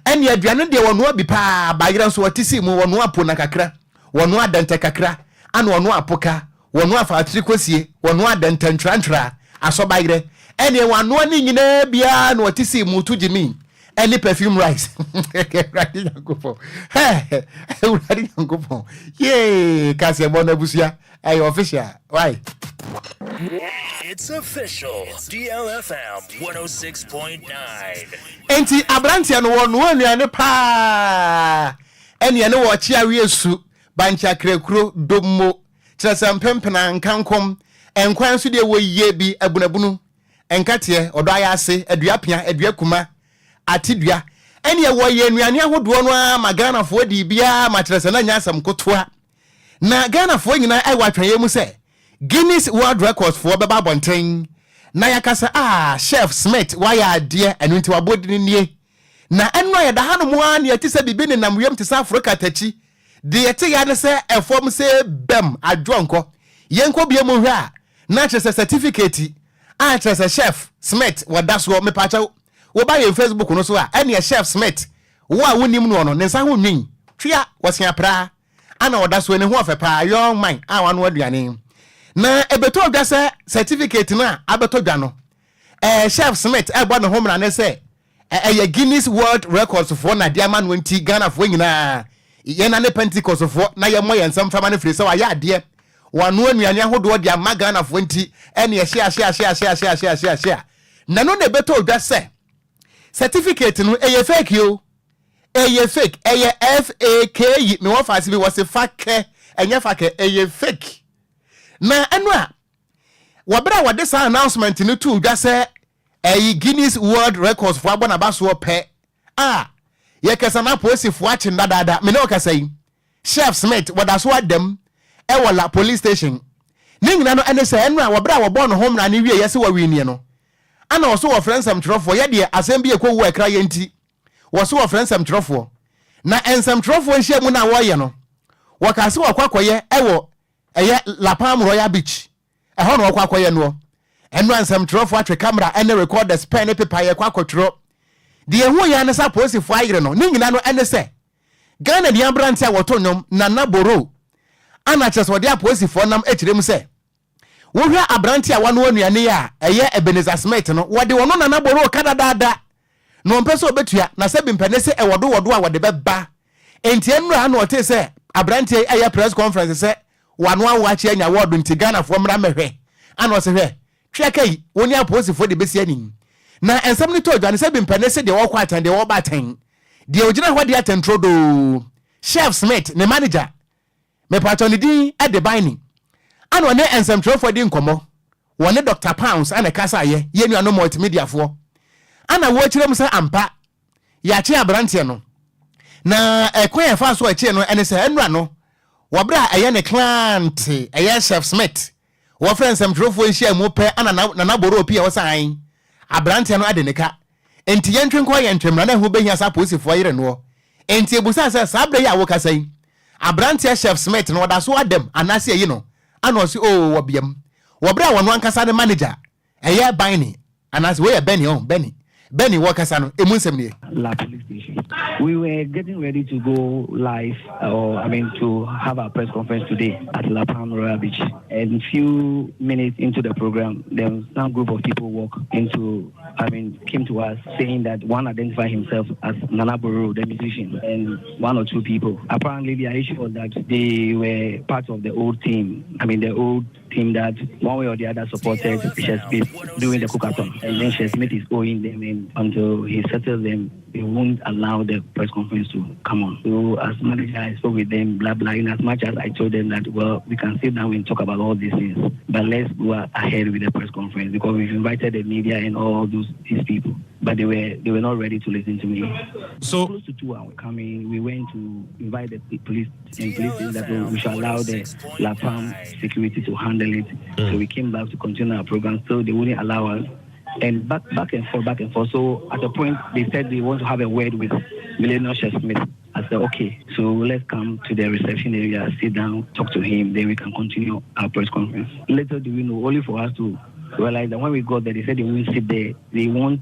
Ɛneɛ aduane deɛ wɔnoa bi paa. Bayerɛ nso wɔte si mu, wɔnoa po na kakra. Wɔnoa dɛntɛ kakra, ana wɔnoa apoka, wɔnoa afaatiri kosie, wɔnoa dɛntɛ ntwerantwera, asɔbayerɛ, ɛneɛ wɔanoa ne nyinaa biara na wɔte sii mutu gyimi ɛne perfume rice. Awurade Nyankopɔn, hɛ, Awurade Nyankopɔn, yee, kaseɛbɔ no abusua, ɛyɛ official, why? It's official. DLFM 106.9. Enti aberanteɛ no wɔnoa nnuane paa ɛneɛ ne wɔkye awie su bankye akrakuro dommo kyerɛ sɛ mpempena nkankom nkwan nso deɛ wɔyie bi abunabunu nkateɛ ɔdɔ ayɛ ase adua pea adua kuma ate dua ɛneɛ wɔyɛ nnuane ahodoɔ no ara ma Ghanafoɔ dii biara ma kyerɛ sɛ na nyɛ asɛm kotoa. Na Ghanafoɔ nyinaa ɛwɔ atwɛnyɛ mu sɛ Guinness World Records foɔ bɛba abɔnten na yɛaka sɛ ah Chef Smith wayɛ adeɛ ɛno nti wabɔ dini nie. Na ɛno a yɛda hanom ara na yɛte sɛ biribi nenam wiem te sɛ aforo katakyi. Deɛ yɛte ya ne sɛ ɛfam sɛ bɛm adwoɔnkɔ. Yɛnkɔ bie mu nhwɛ a na kyerɛ sɛ certificate a kyerɛ sɛ Chef Smith wɔda soɔ. Mepaakyɛw woba yɛn Facebook no so a ɛneɛ Chef Smith wo a wonim noɔ no ne nsa ho nwin twea wɔse apraa. Ana ɔda so ne ho ɔfɛ paa, young man a wanoa aduane. Na ɛbɛtɔ dwa sɛ certificate no a abɛtɔ dwa no, eh, Chef Smith ɛbɔ ne ho mmara ne sɛ ɛyɛ Guinness World Records foɔ na de ama no nti Ghanafoɔ nyinaa yɛn na ne Pentecost foɔ na yɛmmɔ yɛn nsam fama no firi sɛ wayɛ adeɛ wanoa nnuane ahodoɔ de ama Ghanafoɔ nti ɛne ɛhyɛ ahyɛ ahyɛ ahyɛ ahyɛ ahyɛ ahyɛ ahyɛ na no na ɛbɛtɔ dwa sɛ certificate no ɛyɛ fake o. Ɛyɛ fake ɛyɛ FAKE me wɔfa ase bi wɔse fa kɛ ɛnyɛ fa kɛ ɛyɛ fake na ɛno a wɔberɛ a wɔde saa announcement no too dwa sɛ ɛyi Guinness World Records foɔ abɔ n'aba soɔ pɛ a yɛkasa na apolisifoɔ akye no dadaada me ne ɔkasa yi Chef Smith wɔda so adam ɛwɔ la police station ne nyina no ɛne sɛ ɛno a wɔberɛ a wɔbɔɔ ne ho mmara no wie yɛ sɛ wɔwinie no ana ɔso wɔfrɛ nsɛmtwerɛfoɔ yɛdeɛ asɛm bi ɛkɔwu ɛkra yɛ nti Wɔse wɔfrɛ nsɛmtwerɛfoɔ. Na nsɛmtwerɛfoɔ nhyiamu no a wɔreyɛ no, wɔkaa se wɔkɔ akɔyɛ wɔ ɛyɛ La Palm Royal Beach. Ɛhɔ na wɔkɔ akɔyɛ noɔ. Ɛno a nsɛmtwerɛfoɔ atwe camera ne recorders, pɛn ne pepa yɛkɔ akɔtwerɛ. Deɛ yɛhuu yɛ ara ne sɛ apolisifoɔ ayere no. Ne nyina no ɛne sɛ Ghanani aberanteɛ a wɔto nnwom Nana Boro ana kyerɛ sɛ wɔde apolisifoɔ nam kyerɛ mu sɛ Wohwɛ aberante a wanoa nnuane yi a ɛyɛ Ebenezer Smith no, wɔde ɔno Nana Boroo ka dadaada na ɔmpɛ sɛ ɔbɛtua, na sɛ bi mpɛ ne se ɛwɔ do wɔ do a wɔde bɛba. Enti ɛnnora na ɔtee sɛ aberanteɛ yi ɛyɛ press conference sɛ wanoa waakye anya award nti Ghanafoɔ mmra mmɛhwɛ. Ana ɔse hwɛ, twea ka yi, wo ne apolisifoɔ de bɛsi anim. Na nsɛm no tɔɔ dwa no sɛ bi mpɛ ne se deɛ ɔrekɔ atɛn, deɛ ɔreba atɛn, deɛ ɔgyina hɔ de atɛn turodoo. Chef Smith, ne manager, Mepakyɛw ne din de Biney. Ana ɔne nsɛmtwerɛfoɔ di nkɔmmɔ. Wɔne Dɔkta Pounds na ɛkasaeɛ, yɛn nuanom multimediafoɔ. Ana wɔkyerɛ mu sɛ ampa, yɛakye aberanteɛ no. Na ɛkwan a ɛfaa so a ɛkyee no ne sɛ ɛnora no, wɔ berɛ a ɛyɛ ne client, ɛyɛ Chef Smith, wɔfrɛ nsɛmtwerɛfoɔ nhyiamu pɛ ana Nana Boroo pii a ɔsɛ ae, aberanteɛ no ade ne ka. Enti yɛntwe nkɔ yɛntwe mmra na ɛho bɛhia sɛ apolisifoɔ yere noɔ. Enti ɛbusaa sɛ, saa berɛ yi a wokasa yi, aberanteɛ Chef Smith no ɔda so ada mu anaase ayi no? Ana ɔse, oo wɔbea mu. Wɔ berɛ a wɔno ankasa ne manager, ɛyɛ Biney, anaase wei yɛ Benny ɔho, Benny, Benny wɔkasa no, ɛmu nsɛm nie. La police station. We were getting ready to go live, or I mean to have our press conference today at La Palm Royal Beach. And few minutes into the program, then some group of people walk into, I mean, came to us saying that one identified himself as Nana Buru, the musician, and one or two people. Apparently, the issue was that they were part of the old team. I mean, the old team that one way or the other supported Chef Smith during the cookathon. And then Chef Smith is owing them, and until he settles them, they won't allow the press conference to come on. So as manager, I spoke with them, blah, blah, in as much as I told them that, well, we can sit down and talk about all these things, but let's go ahead with the press conference because we've invited the media and all those these people. But they were they were not ready to listen to me. So close to 2 hours coming, we went to invite the police and police said that we should allow the La Palm security to handle it. So we came back to continue our program. So they wouldn't allow us. And back, back and forth, back and forth. So at a point, they said they want to have a word with Millennium Chef Smith. I said, okay, so let's come to the reception area, sit down, talk to him, then we can continue our press conference. Little do we know, only for us to realize that when we got there, they said they won't sit there. They want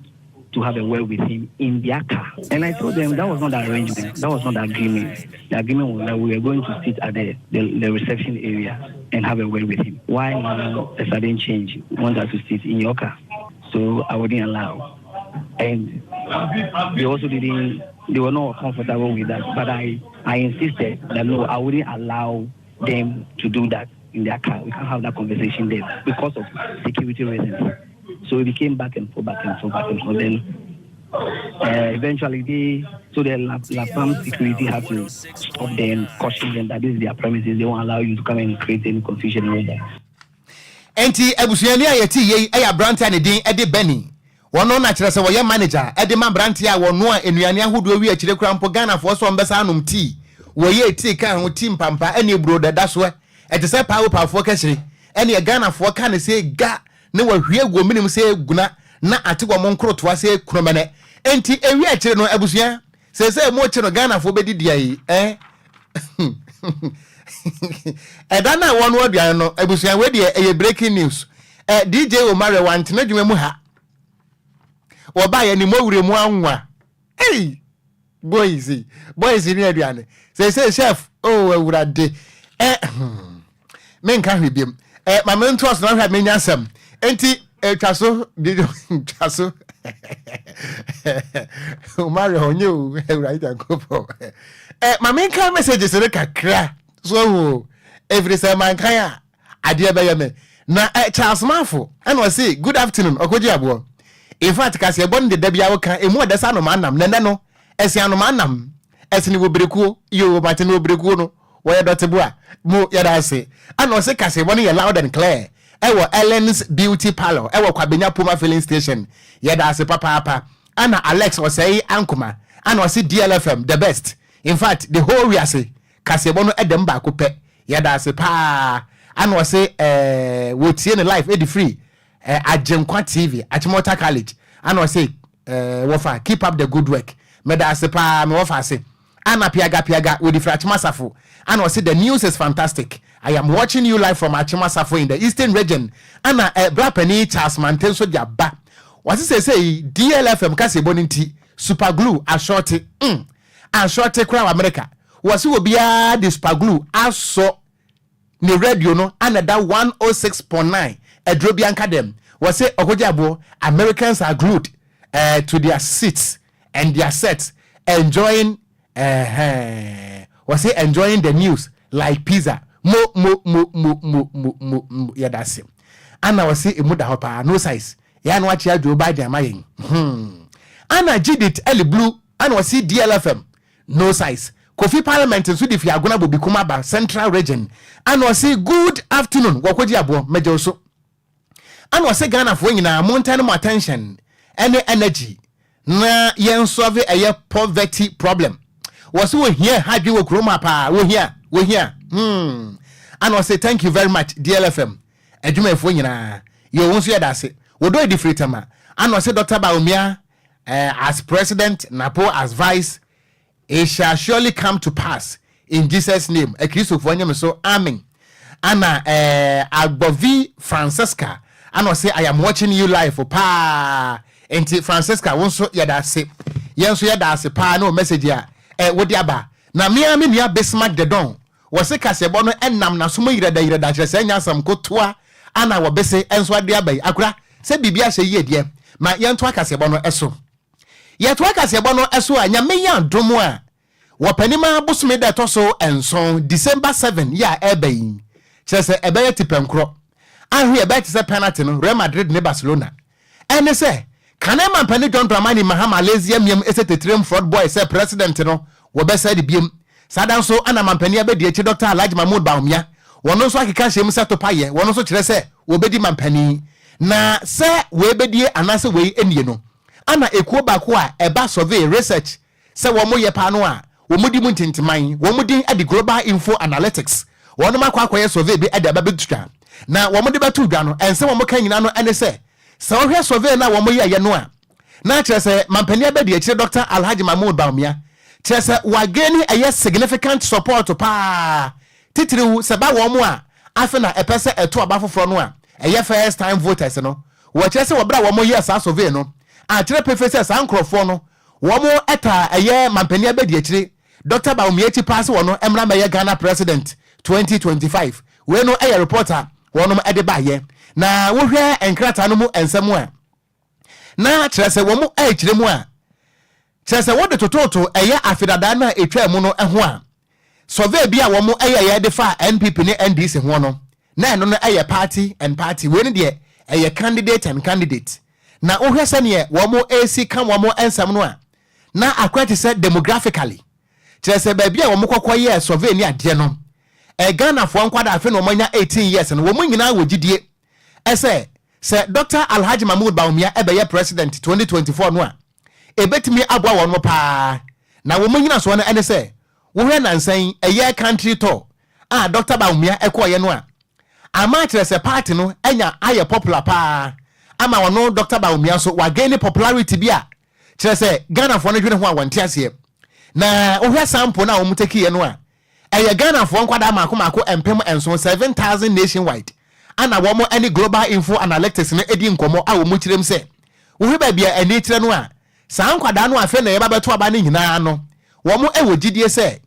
to have a word with him in their car. And I told them that was not the arrangement. That was not the agreement. The agreement was that we were going to sit at the reception area and have a word with him. Why now a sudden change? You want us to sit in your car? So I wouldn't allow. And they also didn't, they were not comfortable with that. But I insisted that no, I wouldn't allow them to do that in their car. We can't have that conversation there because of security reasons. So it became back and forth, back and forth, back and forth. Then eventually the La Palm security had to stop them, caution them that this is their premises. They won't allow you to come and create any confusion over there. Enti abusuani a yɛte yei ɛyɛ aberante a ne din ɛde Benny. Wɔno na kyerɛ sɛ wɔyɛ manager ɛde ma aberante a wɔno a nnuane ahodoɔ wi akyire kora mpo Ghanafoɔ sɛ ɔmbɛsa anom tii. Wɔyɛ tii ka ho, tii mpampa ɛne eburo dada soɛ ɛte sɛ paawopaafoɔ kɛhyire ɛne Ghanafoɔ ka ne sɛ ga ne wɔhwie gu ominim sɛ guna na ate wɔn nkorotoa sɛ kuromɛnɛ. Enti ewi akyire no, abusua, sɛ mo kye no, Ghanafoɔ bɛdi deɛ yi ɛda no a wɔn aduane no. Abusua, wei deɛ ɛyɛ breaking news. DJ Omare wantena adwuma mu ha, wɔbaayɛ ne mɔwura mu anwa. Ei, boys, boys ni aduane sɛ chef o, Awurade. Menka hwee biom. Maame nto ɔso na hwɛ a menya asɛm. Enti etwa so, DJ twa so. Omare ɔnyɛ o, Awurade Nyankopɔn. Maame nka messages no kakra so ahu, ɛfiri sɛ mankan a adeɛ bɛyɛ me na Charles Mafo ɛna ɔse, "Good afternoon, ɔkɔgye aboɔ. In fact, kaseɛbɔ no deda bia woka ɛmu ɔdɛ sɛ anoma anam nɛnɛ no ɛsi anoma anam ɛsene wɔ berekuo yo mate ne wɔ berekuo no wɔyɛ dɔtebo a mo yɛda ase." Ɛna ɔse kaseɛbɔ no yɛ loud and clear ɛwɔ Ellen's Beauty Parlour ɛwɔ Kwabenya Puma filling station. Yɛda ase papaapa. Ɛna Alex Ɔsɛe Ankoma ɛna ɔse, "DLFM the best. In fact, the whole wiase kaseɛbɔ no ɛdɛm baako pɛ." Yɛda ase paa. Ana ɔse wɔtie ne live ɛdi free Agyenkwa TV, Achimota College. Ana ɔse wɔfa keep up the good work. Mɛda ase paa, me wɔfa ase. Ana Piaga Piaga wɔdi firi Achimasafo. Ana ɔse, "The news is fantastic. I am watching you live from Achimasafo in the Eastern Region." Ana bra pani Charles Mante nso de aba. Wɔse sɛsɛ DLFM kaseɛbɔ no nti super glue asɔɔte asɔɔte koraa wɔ America. Wɔse obiara de super glue asɔ ne radio no ana da 106.9 aduro bi anka dɛm. Wɔse ɔkɔgye aboɔ, Americans are glued to their seats and their sets, enjoying wɔse enjoying the news like pizza. Mo mo mo mo mo mo mo mo, yɛda ase. Ana wɔse emu da hɔ paa, no size yɛa no akyea Joe Biden ama yɛn. Ana Judith Eli Blue ana wɔse DLFM no size. Kofi Parliament nso de fi Agona Bobi kuma ba Central Region. Ana ɔse, "Good afternoon, wɔkɔgye aboɔ, mɛgye so." Ana ɔse Ghanafoɔ nyinaa montɛn mo attention ɛne energy na yɛn solve ɛyɛ poverty problem. Wɔse wɔhia hadwe wɔ kurom ha paa, wɔhia wɔhia. Ana ɔse, "Thank you very much, DLFM adwumayɛfoɔ nyinaa." Yɛ wɔn nso yɛda ase. Wɔdɔ edi firi Tama. Ana ɔse, "Dr Bawumia as president, Napo as vice, it shall surely come to pass in Jesus' name." Akristofoɔ nyɛ me so amen. Ana Agbɔvi Francesca ana ɔsɛ, "I am watching you live paa." Nti Francesca, wo nso yɛda ase, yɛn nso yɛda ase paa ne o message a wode aba. Na mmea me nua Bismarck the Don wɔse kaseɛbɔ no ɛnam n'asom yerɛda yerɛda, kyerɛ sɛ ɛnya asɛm kotoa. Ana wɔbese nso ade aba yi akora sɛ biribi ahyɛ yie deɛ ma yɛnto akaseɛbɔ no ɛso. Yɛto akaseɛbɔ no ɛso a, Nyame yɛ adom a, wɔpanima bosome da ɛtɔ so 7, December 7 yɛ a ɛreba yi, kyerɛ sɛ ɛbɛyɛ tipɛnkorɔ ahwe, ɛbɛyɛ te sɛ penalty no, Real Madrid ne Barcelona. Ɛne sɛ kane mampani John Dramani Mahama Malaysia miam ɛsɛ tetirem fraud boy sɛ president no wɔbɛsɛ de biem. Saa da nso ana mampani abɛdi akyi, Dr Alhaji Mahmood Bawumia, wɔn nso akeka hyɛ mu sɛ topa yɛ wɔn nso, kyerɛ sɛ wɔbɛdi mampani na sɛ wɔbɛdie anaasɛ wei nie no. Ana ekuo baako a ɛba survey research sɛ wɔn yɛ paa no a wɔn di mu ntintiman, wɔn din de Global Info Analytics, wɔn akɔ akɔyɛ survey bi de aba bɛtwa na wɔn de bɛto dwa no. Ɛnsɛm wɔn ka nyinaa no ɛne sɛ wɔhwɛ survey no a wɔn yɛyɛ no a, na kyerɛ sɛ mampanin abɛdi akyire, Dr Alhaji Mahmood Bawumia, kyerɛ sɛ wagain ɛyɛ significant support paa, titiriw sɛ ba wɔn a afei na ɛpɛ sɛ ɛto aba foforɔ no a ɛyɛ first time voters no. Wɔkyerɛ sɛ wɔbrɛ a wɔn yɛ saa survey no Akyerɛ pefee sɛ saa nkorɔfoɔ no wɔn taa ɛyɛ mampanin abadiakyire Dɔkta Bawumia akyi paa sɛ wɔn mmra mmɛyɛ Ghana President 2025. Wei no yɛ report a wɔnom de baeɛ. Na wohwɛ nkrataa no mu nsɛm a, na kyerɛ sɛ wɔn rekyerɛ mu a, kyerɛ sɛ wode tototo ɛyɛ afe dadaa no a ɛtwaa mu no ho a, survey bi a wɔn yɛeɛ de faa NPP ne NDC ho no, na ɛno no yɛ party and party, wei no deɛ ɛyɛ candidate and candidate. Na wohwɛ sɛdeɛ wɔn resi ka wɔn nsɛm no a, na akora te sɛ demographically, kyerɛ sɛ baabi a wɔn kɔkɔ yɛɛ survey ne adeɛ no, Ghanafoɔ nkwadaa afei na wɔn anya 18 years no, wɔn nyinaa wɔ gyidie sɛ sɛ Doctor Alhaji Mahmood Bawumia bɛyɛ president 2024 no a, ɛbɛtumi aboa wɔn paa. Na wɔn nnyinasoɔ no ne sɛ, wohwɛ nnansa yi ɛyɛ country tour a Doctor Bawumia kɔeɛ no a, ama akyerɛ sɛ party no anya ayɛ popular paa ama ɔno Doctor Bawumia nso wa gain popularity bi a kyerɛ sɛ Ghanafoɔ no dwene ho a wɔnte aseɛ. Na wohwɛ sample no a wɔn takiiɛ no a, Ɛyɛ Ghanafoɔ nkwadaa mmaako mmaako 7000, 7,000 nationwide, a na wɔn ne Global Info Analytics no di nkɔmmɔ a wɔn kyerɛm sɛ, wohwɛ baabi a ani kyerɛ no a, saa nkwadaa no a afei na yɛba bɛto aba no nyinaa no, wɔn wɔ gyidie sɛ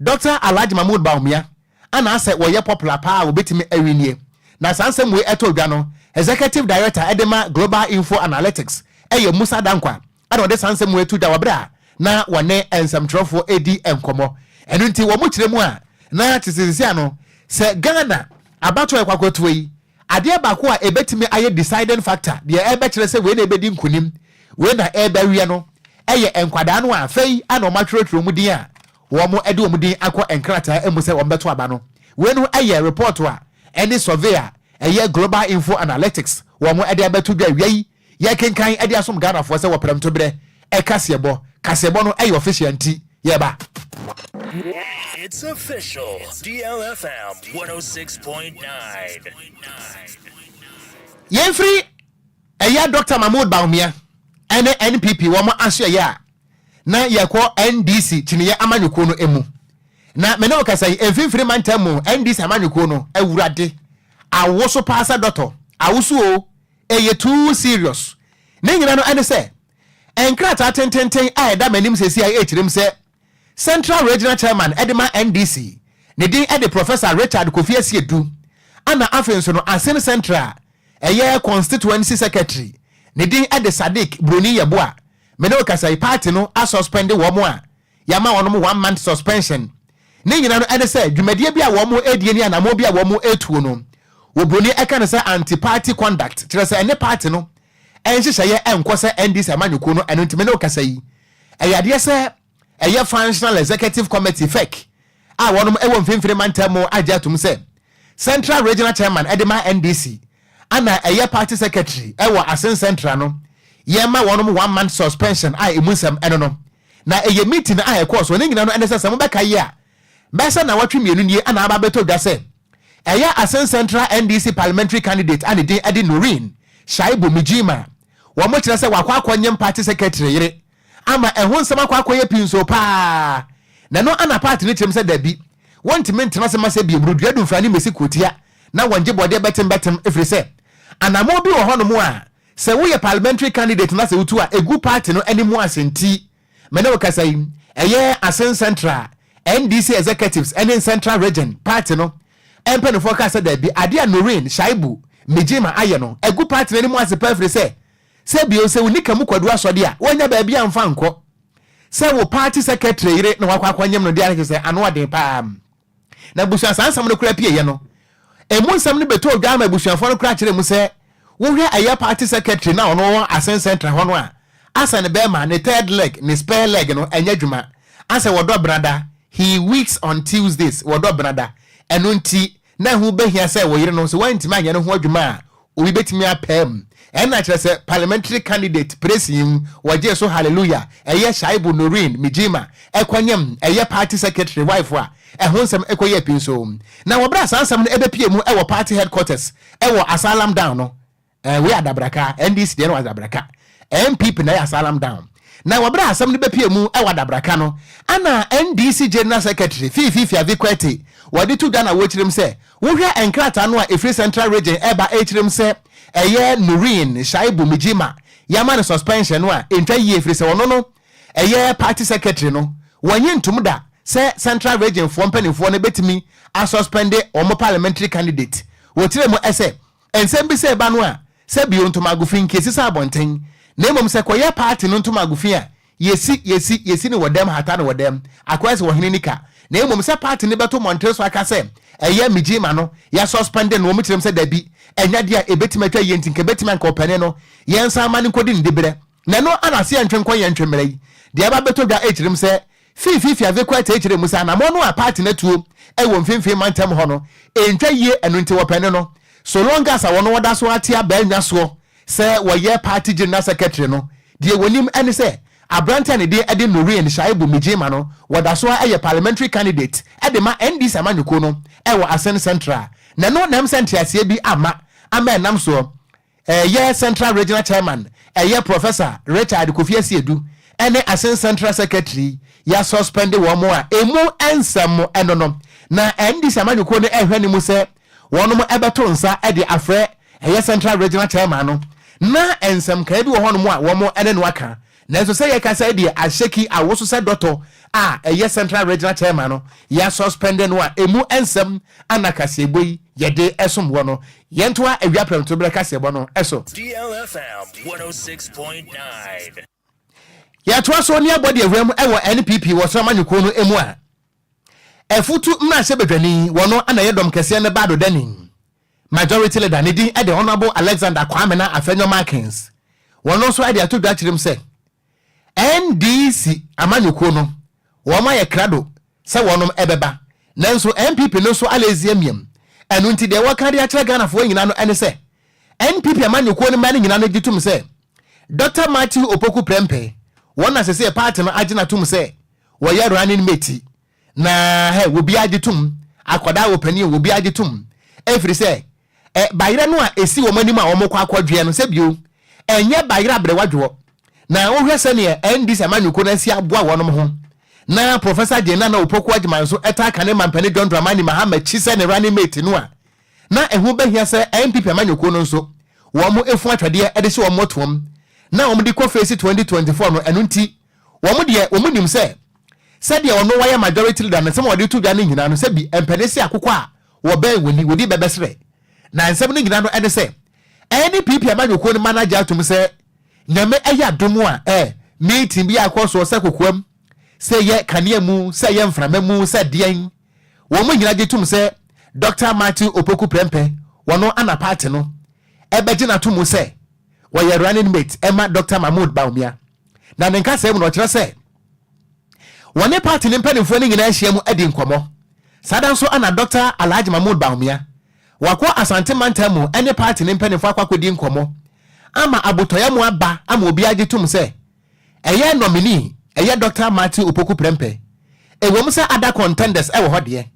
Dɔkta Alhaji Mahmood Bawumia anaasɛ wɔyɛ popular paa a wɔbɛtumi awinie. Na saa nsɛm wei ɛtɔ dwa no, Executive Director de ma Global Info Analytics yɛ Musa Dankwa na ɔde saa nsɛm wei to dwa wɔ bere a na wɔne nsɛmtwerɛfoɔ redi nkɔmmɔ. Ɛno nti wɔn kyerɛ mu a na te sɛ seesei ano sɛ Ghana abatoɔ a yɛkɔ akɔtoɔ yi, adeɛ baako a ɛbɛtumi ayɛ deciding factor, deɛ ɛbɛkyerɛ sɛ wei na ɛbɛdi nkunim, wei na ɛrebɛweɛ no, yɛ nkwadaa no a afei na wɔatwerɛtwerɛ wɔn din a wɔde wɔn din akɔ nkrataa mu sɛ wɔbɛto aba no. Wei no yɛ report a ɛne survey a ɛyɛ Global Info Analytics wɔn de abɛto dwa awia yi. Yɛkenkan de asom Ghanafoɔ sɛ wɔ prɛmtoberɛ kaseɛbɔ. Kaseɛbɔ no yɛ official nti yɛba. It's official, DLFM 106.9. Yɛmfiri ɛyɛ Dɔkta Mahmood Bawumia ɛne NPP wɔn asoɛeɛ a na yɛkɔ NDC kyiniiɛ amanyɔkuo no mu. Na me ne wo kasa yi, mfimfini mantam mu NDC amanyɔkuo no, awurade, awoso paa sɛ dɔtɔ, awoso o, Ɛyɛ too serious. Ne nyina no ɛne sɛ, nkrataa tententen a ɛda m'anim seesei a ɛrekyerɛ mu sɛ Central Regional Chairman de ma NDC, ne din de Professor Richard Kofi Asiedu, ɛna afei nso no Asin Central ɛyɛ Constituency Secretary, ne din de Sadiq Broni Yeboah. Me ne wo kasa yi, party no asuspend wɔn a Yɛama wɔnom one month suspension. Ne nyina no ɛne sɛ dwumadie bi a wɔn redie ne anamɔn bi a wɔn retuo no, obroni ɛka no sɛ anti party conduct, kyerɛ sɛ ɛne party no nhyehyɛeɛ ɛnkɔ sɛ NDC amanyɔkuo no, ɛno nti me ne wo kasa yi, ɛyɛ adeɛ sɛ ɛyɛ Functional Executive Committee, FEC, a wɔnom ɛwɔ mfimfini mantam mu agye atom sɛ Central Regional Chairman ɛde ma NDC ana ɛyɛ party secretary ɛwɔ Asin Central no, yɛma wɔnom one month suspension a ɛmu nsɛm ɛno no. Na ɛyɛ meeting a ɛkɔɔ so, ne nyina no ɛne sɛ, sɛ mobɛkae yi a, bɛyɛ sɛ nnawɔtwe mmienu nie na aba abɛtɔ dwa sɛ ɛyɛ Asin Central NDC parliamentary candidate a ne din de Noreen Shaibu Mijima, wɔn kyerɛ sɛ wakɔ akɔnyem party secretary yere ama ɛho nsɛm akɔ akɔyɛ pinsoo paa, na ɛno na party no kyerɛm sɛ dabi, wɔntumi ntena ase ma sɛ biom Rodua Dumfra ne Mesi Kuotia na wɔngye bɔdeɛ bɛtem bɛtem ɛfiri sɛ anammɔn bi wɔ hɔnom a Sɛ woyɛ parliamentary candidate na sɛ wotu a, egu party no anim ase nti me ne wo kasa yi, ɛyɛ Asin Central NDC executives ne Central Region party no mpaninfoɔ kaa sɛ daabi, adeɛ a Noreen Shaibu Mijima ayɛ no, agu party no anim ase paa firi sɛ, sɛ bio sɛ wo nika mu kwadu asɔde a, woannya baabi amfa ankɔ. Sɛ wo party secretary yere na wakɔ akɔnyem no deɛ a na kyerɛ sɛ ano ɔden paa. Na abusua saa nsɛm no koraa pieeɛ no, emu nsɛm no bɛtɔɔ dwa ama abusuafoɔ no koraa kyerɛɛ mu sɛ, wohwɛ ɛyɛ party secretary no a ɔno ɔwɔ Asen Central hɔ no a, asɛ ne bɛrima, ne third leg, ne spare leg no ɛnyɛ adwuma. Asɛ wɔdɔ benada, he weeks on Tuesdays, wɔdɔ benada. Ɛno nti, na ɛho bɛhia sɛ wo yere no, sɛ woantumi anyɛ ne ho adwuma a, obi bɛtumi apaa mu. Ɛnna kyerɛ sɛ parliamentary candidate Presim wɔgyee so hallelujah ɛyɛ Shaibu Noreen Mijima ɛkɔnyem ɛyɛ party secretary wife a ɛho nsɛm ɛkɔyɛɛ pii nso. Na wɔ berɛ a saa nsɛm no ɛbɛpue mu ɛwɔ party headquarters ɛwɔ Asylum Down no, ɛɛ wei adabraka, NDC deɛ no wɔ adabraka, NPP na ɛyɛ Asylum Down. Na wɔ berɛ a asɛm no bɛpue mu wɔ adabraka no, ɛna NDC General Secretary Fiifi Fiavi Kwete wɔde to dwa na wɔkyerɛ mu sɛ Wohwɛ nkrataa no a ɛfiri Central Region reba ɛrekyerɛ mu sɛ ɛyɛ Noreen Shaibu Mijima, yɛama no suspension no a, ɛntwa yie ɛfiri sɛ ɔno no ɛyɛ party secretary no, wɔnnye ntom da sɛ Central Region foɔ mpanimfoɔ no bɛtumi asuspende wɔn parliamentary candidate. Wɔkyerɛ mu sɛ nsɛm bi sɛ ɛba no a, sɛ bio ntomago fi nka ɛsi sɛ abɔnten, na mmom sɛ kɔyɛ party no ntomago fi a, yɛsi, yɛsi, yɛsi no wɔ dɛm, hata no wɔ dɛm, akɔyɛ sɛ ɔhene nika. Na mmom sɛ party no bɛto mmɔnten so aka sɛ ɛyɛ Migyima no, yɛasuspende no, wɔn kyerɛ mu sɛ dabi, ɛnyɛ adeɛ a ɛbɛtumi atwa yie nti nka ɛbɛtumi anka ɔpanin no, yɛnsan mma no nkɔdi ne diberɛ. Na ɛno ara ase yɛntwe nkɔ yɛntwe mmra yi, deɛ ɛba bɛtɔ dwa ɛkyerɛ mu sɛ Fiifi Fiavi Quartey kyerɛ mu sɛ anamɔn no a party no atuo wɔ mfimfini mantam hɔ no ɛntwa yie, ɛno nti wɔpɛ no, so long as a wɔn wɔda so ara te abaa nnwa soɔ sɛ wɔyɛ party general secretary no, deɛ wɔnim ne sɛ aberante a ne din de Noreen Shaibu Mijima no wɔda so ara yɛ parliamentary candidate de ma NDC amanyɔkuo no wɔ Asin Central, na ɛno na ɛm sɛ nteaseɛ bi amma ama ɛnam soɔ. Ɛyɛ Central Regional Chairman ɛyɛ Professor Richard Kofi Asiedu ɛne Asin Central Secretary yɛasuspɛnde wɔn a ɛmu nsɛm ɛno no na NDC amanyɔkuo no ɛrehwɛ no mu sɛ wɔnom ɛbɛto nsa de afrɛ ɛyɛ Central Regional Chairman no na nsɛmkaeɛ bi wɔ hɔnom a wɔn ɛne no aka. Nanso sɛ yɛkasa yi deɛ ahyɛki awoso sɛ dɔtɔ a ɛyɛ Central Regional Chairman no yɛasuspɛnde no a ɛmu nsɛm ana kaseɛbɔ yi yɛde ɛsom woɔ no. Yɛntoa awia prɛmtoberɛ kaseɛbɔ no so. DLFM 106.9. Yɛtoa so ne abɔ deɛ wuram wɔ NPP wɔ Soro Amanyɔkuo no mu a Afutu mmarahyɛbadwani wɔ no ana ɛyɛ dɔm kɛseɛ no ba adodani Majority Leader ne din de Honourable Alexander Kwamena Afenyo Markins. Wɔno nso de ato dwa kyerɛ mu sɛ NDC amanyɔkuo no wɔn ayɛ krado sɛ wɔnom ɛbɛba nanso NPP no nso alezi amiam. Ɛno nti deɛ wɔka de akyerɛ Ghanafoɔ nyinaa no ɛne sɛ NPP amanyɔkuo no mma no nyinaa no gye tom sɛ Dɔkta Matthew Opoku Prempeh wɔn na sesei party no agye no atom sɛ wɔyɛ running mate Na hɛ, obiara gye tom, akwadaa o, panin o, obiara gye tom, ɛfiri sɛ, ɛ, bayerɛ no a ɛsi wɔn anim a wɔkɔ akɔdweɛ no, sɛ bio, ɛnyɛ bayerɛ aberewadwoɔ. Na wohwɛ sɛdeɛ NDC amanyɔkuo no asi aboa wɔnom ho, na Professor Jane Nana Opoku Agyemang nso taa ka ne mampanin John Dramani Mahama akyi sɛ ne running mate no a, na ɛho bɛhia sɛ NPP amanyɔkuo no nso wɔn funu atwɛdeɛ de hyɛ wɔn mmɔtoam na wɔde kɔ face 2024 no, ɛno nti Wɔn deɛ, wɔn nim sɛ, sɛdeɛ ɔno wayɛ majority leader no, nsɛm a ɔde to dwa no nyinaa no, sɛbi mpɛne se akokɔ a wɔbɛn wɔn ni, wɔdi bɛbɛsrɛ. Na nsɛm no nyinaa no ɛne sɛ, NPP amanyɔkuo no ma no agye atom sɛ, Nyame ɛyɛ adom a, ɛ, meeting bi a ɛkɔ soɔ sɛ kokoam, sɛ ɛyɛ kanea mu, sɛ ɛyɛ mframa mu, sɛ deɛn, wɔn nyinaa gye tom sɛ Doctor Matthew Opoku Prempeh, wɔno ana party no ɛbɛgye no ato mu sɛ wɔyɛ running mate ɛma Doctor Mahmood Bawumia. Na ne nkasɛɛ mu no, ɔkyerɛ sɛ wɔne party no mpanimfoɔ no nyinaa ahyia mu adi nkɔmmɔ. Saa da nso na Dɔkta Alhaji Mahmood Bawumia wakɔ Asante mantam mu ne party no mpanimfoɔ akɔ akɔdi nkɔmmɔ ama abotɔyam aba ama obiara gye tom sɛ ɛyɛ nominee ɛyɛ Dɔkta Matthew Opoku Prempeh. Ɛwom sɛ other contenders wɔ hɔ deɛ,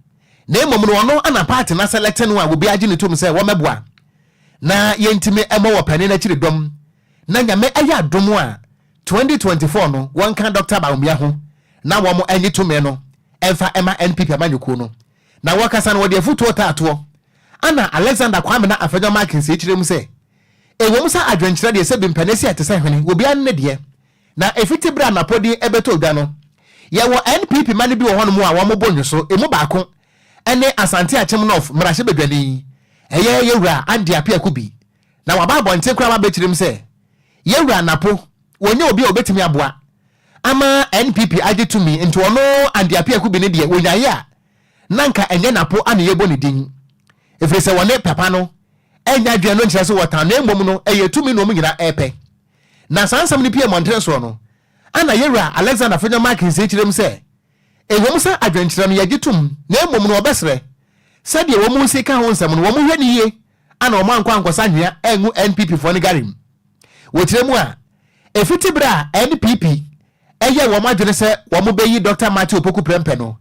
na mmom no ɔno na party no asɛlɛte no a obiara gye no tom sɛ wɔmmɛboa na yɛntumi mmɔ wɔ panin no akyiri dɔm Na Nyame ayɛ adom a 2024 no wɔnka Dɔkta Bawumia ho na wɔn nye tumi no mfa mma NPP amanyɔkuo no. Na wɔkasa no wɔde afutuo taa toɔ. Ana Alexander Kwame na Afenyo Markins kyerɛ mu sɛ, Ɛwom sɛ adwenkyerɛ deɛ sɛbi mpɛnɛsi a ɛte sɛ hwene, obiara ne ne deɛ. Na ɛfiti berɛ a Napɔ din bɛtɔɔ dwa no, yɛwɔ NPP mma no bi wɔ hɔnom a wɔbɔ nnwoso, ɛmu baako ne Asante Akyem North mmarahyɛbadwani, ɛyɛ Yɛwura Andy Appiah Kubi. Na waba abɔnten koraa aba abɛkyerɛ mu sɛ Yɛwura Napo wɔnyɛ obi a ɔbɛtumi aboa ama NPP agye tumi nti ɔno Andy Appiah Kubi no deɛ wɔnyaeɛ a na nka ɛnyɛ Napo ana yɛbɔ ne din ɛfiri sɛ wɔne papa no ɛnyɛ adwene no nkyerɛ sɛ wɔtan na mmom no ɛyɛ tumi na wɔn nyinaa ɛrepɛ. Na saa nsɛm no pue mmɔntene soɔ no ana Yɛwura Alexander Afenyo Markins kyerɛ mu sɛ ɛwom sɛ adwenkyerɛ no yɛgye tom na mmom no wɔbɛsrɛ sɛdeɛ wɔn si ka ho nsɛm no wɔn hwɛ no yie ana wɔn ankɔ ankɔsa anwea angu NPP foɔ no gari mu. Wɔkyerɛ mu a, ɛfiti berɛ a NPP yɛɛ wɔn adwene sɛ wɔn bɛyi Dɔkta Matthew Opoku Prempeh no,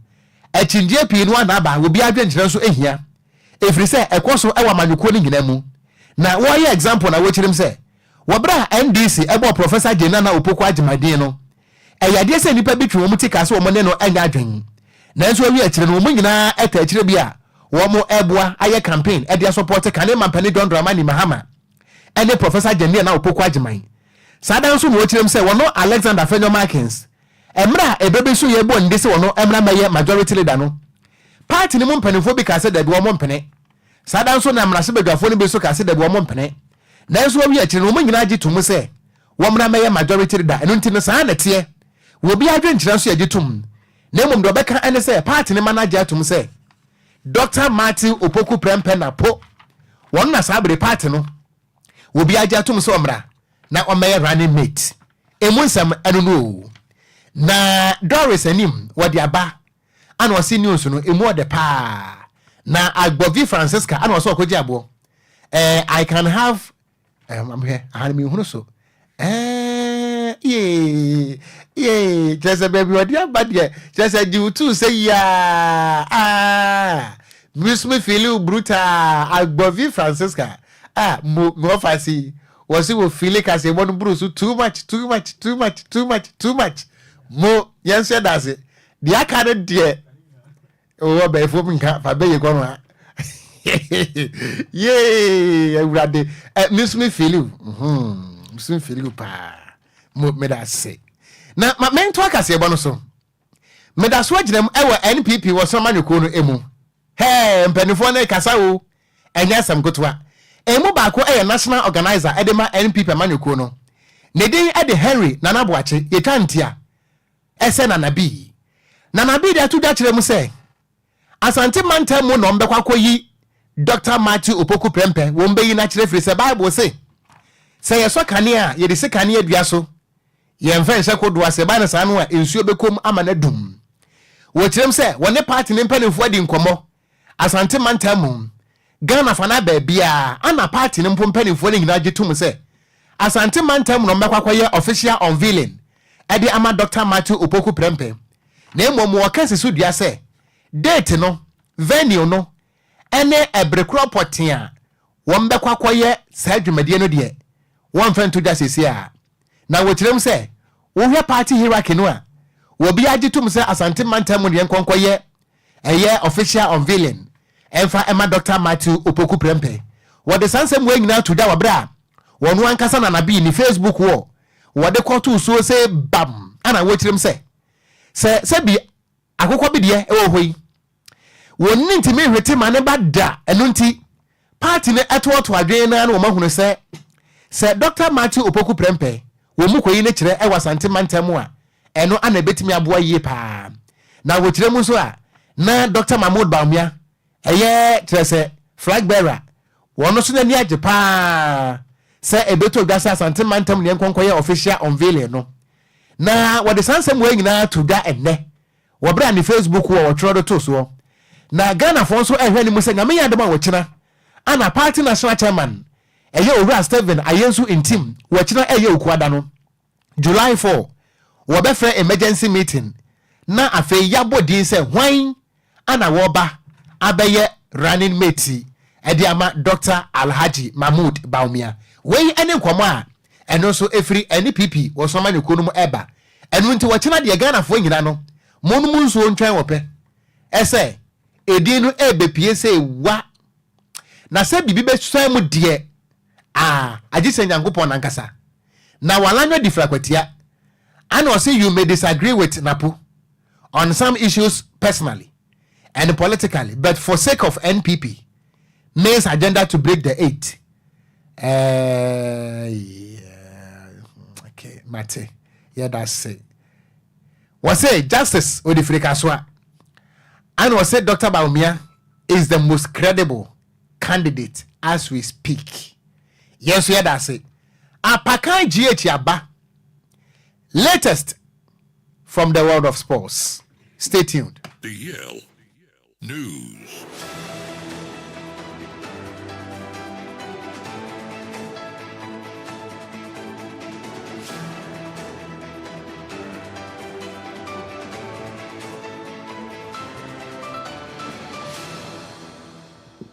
akyingyeɛ pii no ara na aba, obiara adwenkyerɛ nso hia, ɛfiri sɛ ɛkɔ so wɔ amanyɔkuo no nyinaa mu. Na wɔreyɛ example na wɔkyerɛ mu sɛ, wɔ berɛ a NDC bɔɔ Professor Jane Nana Opoku Agyemang din no, Ɛyɛ adeɛ sɛ nnipa bi twe wɔn ti kaa sɛ wɔn ne no nyɛ adwene. Nanso awie akyire no, wɔn nyinaa taa akyire bi a wɔreboa ayɛ campaign de asɔpɔte kane mampanin John Dramani Mahama ne Professor Jane Nana Opoku Agyemang. Saa da nso na wɔkyerɛm sɛ wɔno Alexander Afenyo Markins, mmerɛ a ɛbɛ bi so yɛbɔ nde sɛ wɔno mmra mmɛyɛ Majority Leader no, party no mu mpanimfoɔ bi kaa sɛ dabi wɔn mpene. Saa da nso na mmarahyɛbadwafoɔ no bi nso kaa sɛ dabi wɔn mpene. Nanso wɔwie akyire no wɔn nyinaa gye to mu sɛ wɔmmra mmɛyɛ Majority Leader. Ɛno nti no saa na ɛteɛ. Wɔ obiara adwenkyerɛ nso yɛgye tom. Na mmom deɛ ɔbɛka ne sɛ party no ma no agye atom sɛ Dɔkta Matthew Opoku Prempeh na po wɔn na saa bere party no obiara gye atom sɛ ɔmmra na ɔmmɛyɛ running mate. Emu nsɛm ɛno no o. Na Doris anim wɔde aba ana ɔse news no emu ɔdɛ paa. Na Agbɔvi Francisca ana ɔsɛ ɔkɔgye aboɔ. Eh, I can have Eh, hwɛ, aha no menhunu so. Eh, yee, yee, kyerɛ sɛ baabi ɔde aba deɛ, kyerɛ sɛ gye wo tuu sɛ yiaa, ah, me nso me feeli wo brutal, Agbɔvi Francisca, ah, mo, me ɔfa ase yi, wɔse wɔ feeli kaseɛbɔ no buru so too much, too much, too much, too much, too much, mo, yɛn nso yɛda ase, deɛ aka no deɛ, Owɔ bɛɛfo mu nka fa bɛyɛ kɔ no ha. Yee awurade ɛ me nso me feel you. Mhm. Me nso me feel you paa. Mo me da ase. Na ma mento akaseɛbɔ no so. Meda so agyina mu ɛwɔ NPP wɔ so amanyɔkuo no emu. Hɛɛ mpanimfoɔ no kasa o. Ɛnyɛ asɛm ketewa. Emu baako yɛ National Organizer ɛde ma NPP amanyɔkuo no. Ne din ɛde Henry Nana Boakye. Yɛtwa ntia. Ɛsɛ Nana Bii. Nana Bii de ato dwa kyerɛ mu sɛ, Asante mantam mu na wɔbɛkɔ akɔyi Dɔkta Matthew Opoku Prempeh, wɔbɛyi no akyerɛ firi sɛ Bible se, sɛ yɛsɔ kanea a, yɛde si kanea dua so, yɛmfa nhyɛ kodoɔ ase, ɛba no saa no a, nsuo bɛkɔ mu ama no adum. Wɔkyerɛm sɛ wɔne party no mpanimfoɔ adi nkɔmmɔ Asante mantam mu, Ghana fa no a baabiara ana party no mpo mpanimfoɔ no nyinaa gye tom sɛ Asante mantam mu na wɔbɛkɔ akɔyɛ official unveiling de ama Dɔkta Matthew Opoku Prempeh na mmom wɔka si so dua sɛ date no, venue no ne ɛbere korɔ pɔtee a wɔbɛkɔ akɔyɛ saa dwumadie no deɛ wɔmfa nto dwa seesei ara. Na wɔkyerɛ mu sɛ wohwɛ party hierarchy no a obiara gye tom sɛ Asante mantam mu na yɛnkɔ nkɔyɛ Ɛyɛ official unveiling ɛmfa ɛma Dɔkta Matthew Opoku Prempeh. Wɔde saa nsɛm wei nyinaa to dwa wɔ berɛ a wɔn ankasa Nana Bii ne Facebook wall wɔde kɔtoo suo sɛ bam ana wɔkyerɛm sɛ sɛ sɛbi akokɔ bi deɛ ɛwɔ hɔ yi wɔn nni ntumi nhwete ma ne ba da ɛno nti Party no toatoa adwene no ara na wɔahunu sɛ sɛ Dɔkta Matthew Opoku Prempeh wɔ mu kɔyi no kyerɛ wɔ Asante mantam mu a, ɛno ana ɛbɛtumi aboa yie pa ara. Na wɔ kyerɛ mu nso a, na Dɔkta Mahmood Bawumia ɛyɛ kyerɛ sɛ flag bearer, wɔn nso n'ani agye pa ara sɛ ɛbɛtɔ dwa sɛ Asante mantam ne yɛnkɔ nkɔyɛ official unveiling no. Na wɔde saa nsɛm wei nyinaa to dwa ɛnnɛ wɔ berɛ a ne Facebook wɔ wɔtwerɛ de too soɔ. Na Ghanafoɔ nso rehwɛ anim sɛ Nyame yɛ adom a wɔkyena ana party national chairman ɛyɛ Owura Stephen Ayensu Ntim wɔkyena ɛyɛ Okuada no July 4 wɔbɛfrɛ emergency meeting na afei yabɔ din sɛ hwan ana wɔba abɛyɛ running mate ɛde ama Dr. Alhaji Mahmood Bawumia. Wei ɛne nkɔmɔ a ɛno nso ɛfiri NPP wɔ so amanyɔkuo no mu ɛba. Ɛno nti wɔkyena deɛ Ghanafoɔ nyina no monom nsuo ntwɛn wɔpɛ ɛsɛ edin no ɛɛbɛpie sei wa na sɛ biribi bɛsuan mu deɛ aa agye sɛ Nyankopɔn nankasa na walanwa di frakwatia ana ɔse you may disagree with Napo on some issues personally and politically but for sake of NPP means agenda to break the eight eh, yeah, okay, mate yɛda se wɔse justice odifiri kasoa ana ɔse Dr. Bawumia is the most credible candidate as we speak yɛn nso yɛda ase apakan gh aba latest from the world of sports stay tuned. The Yale News.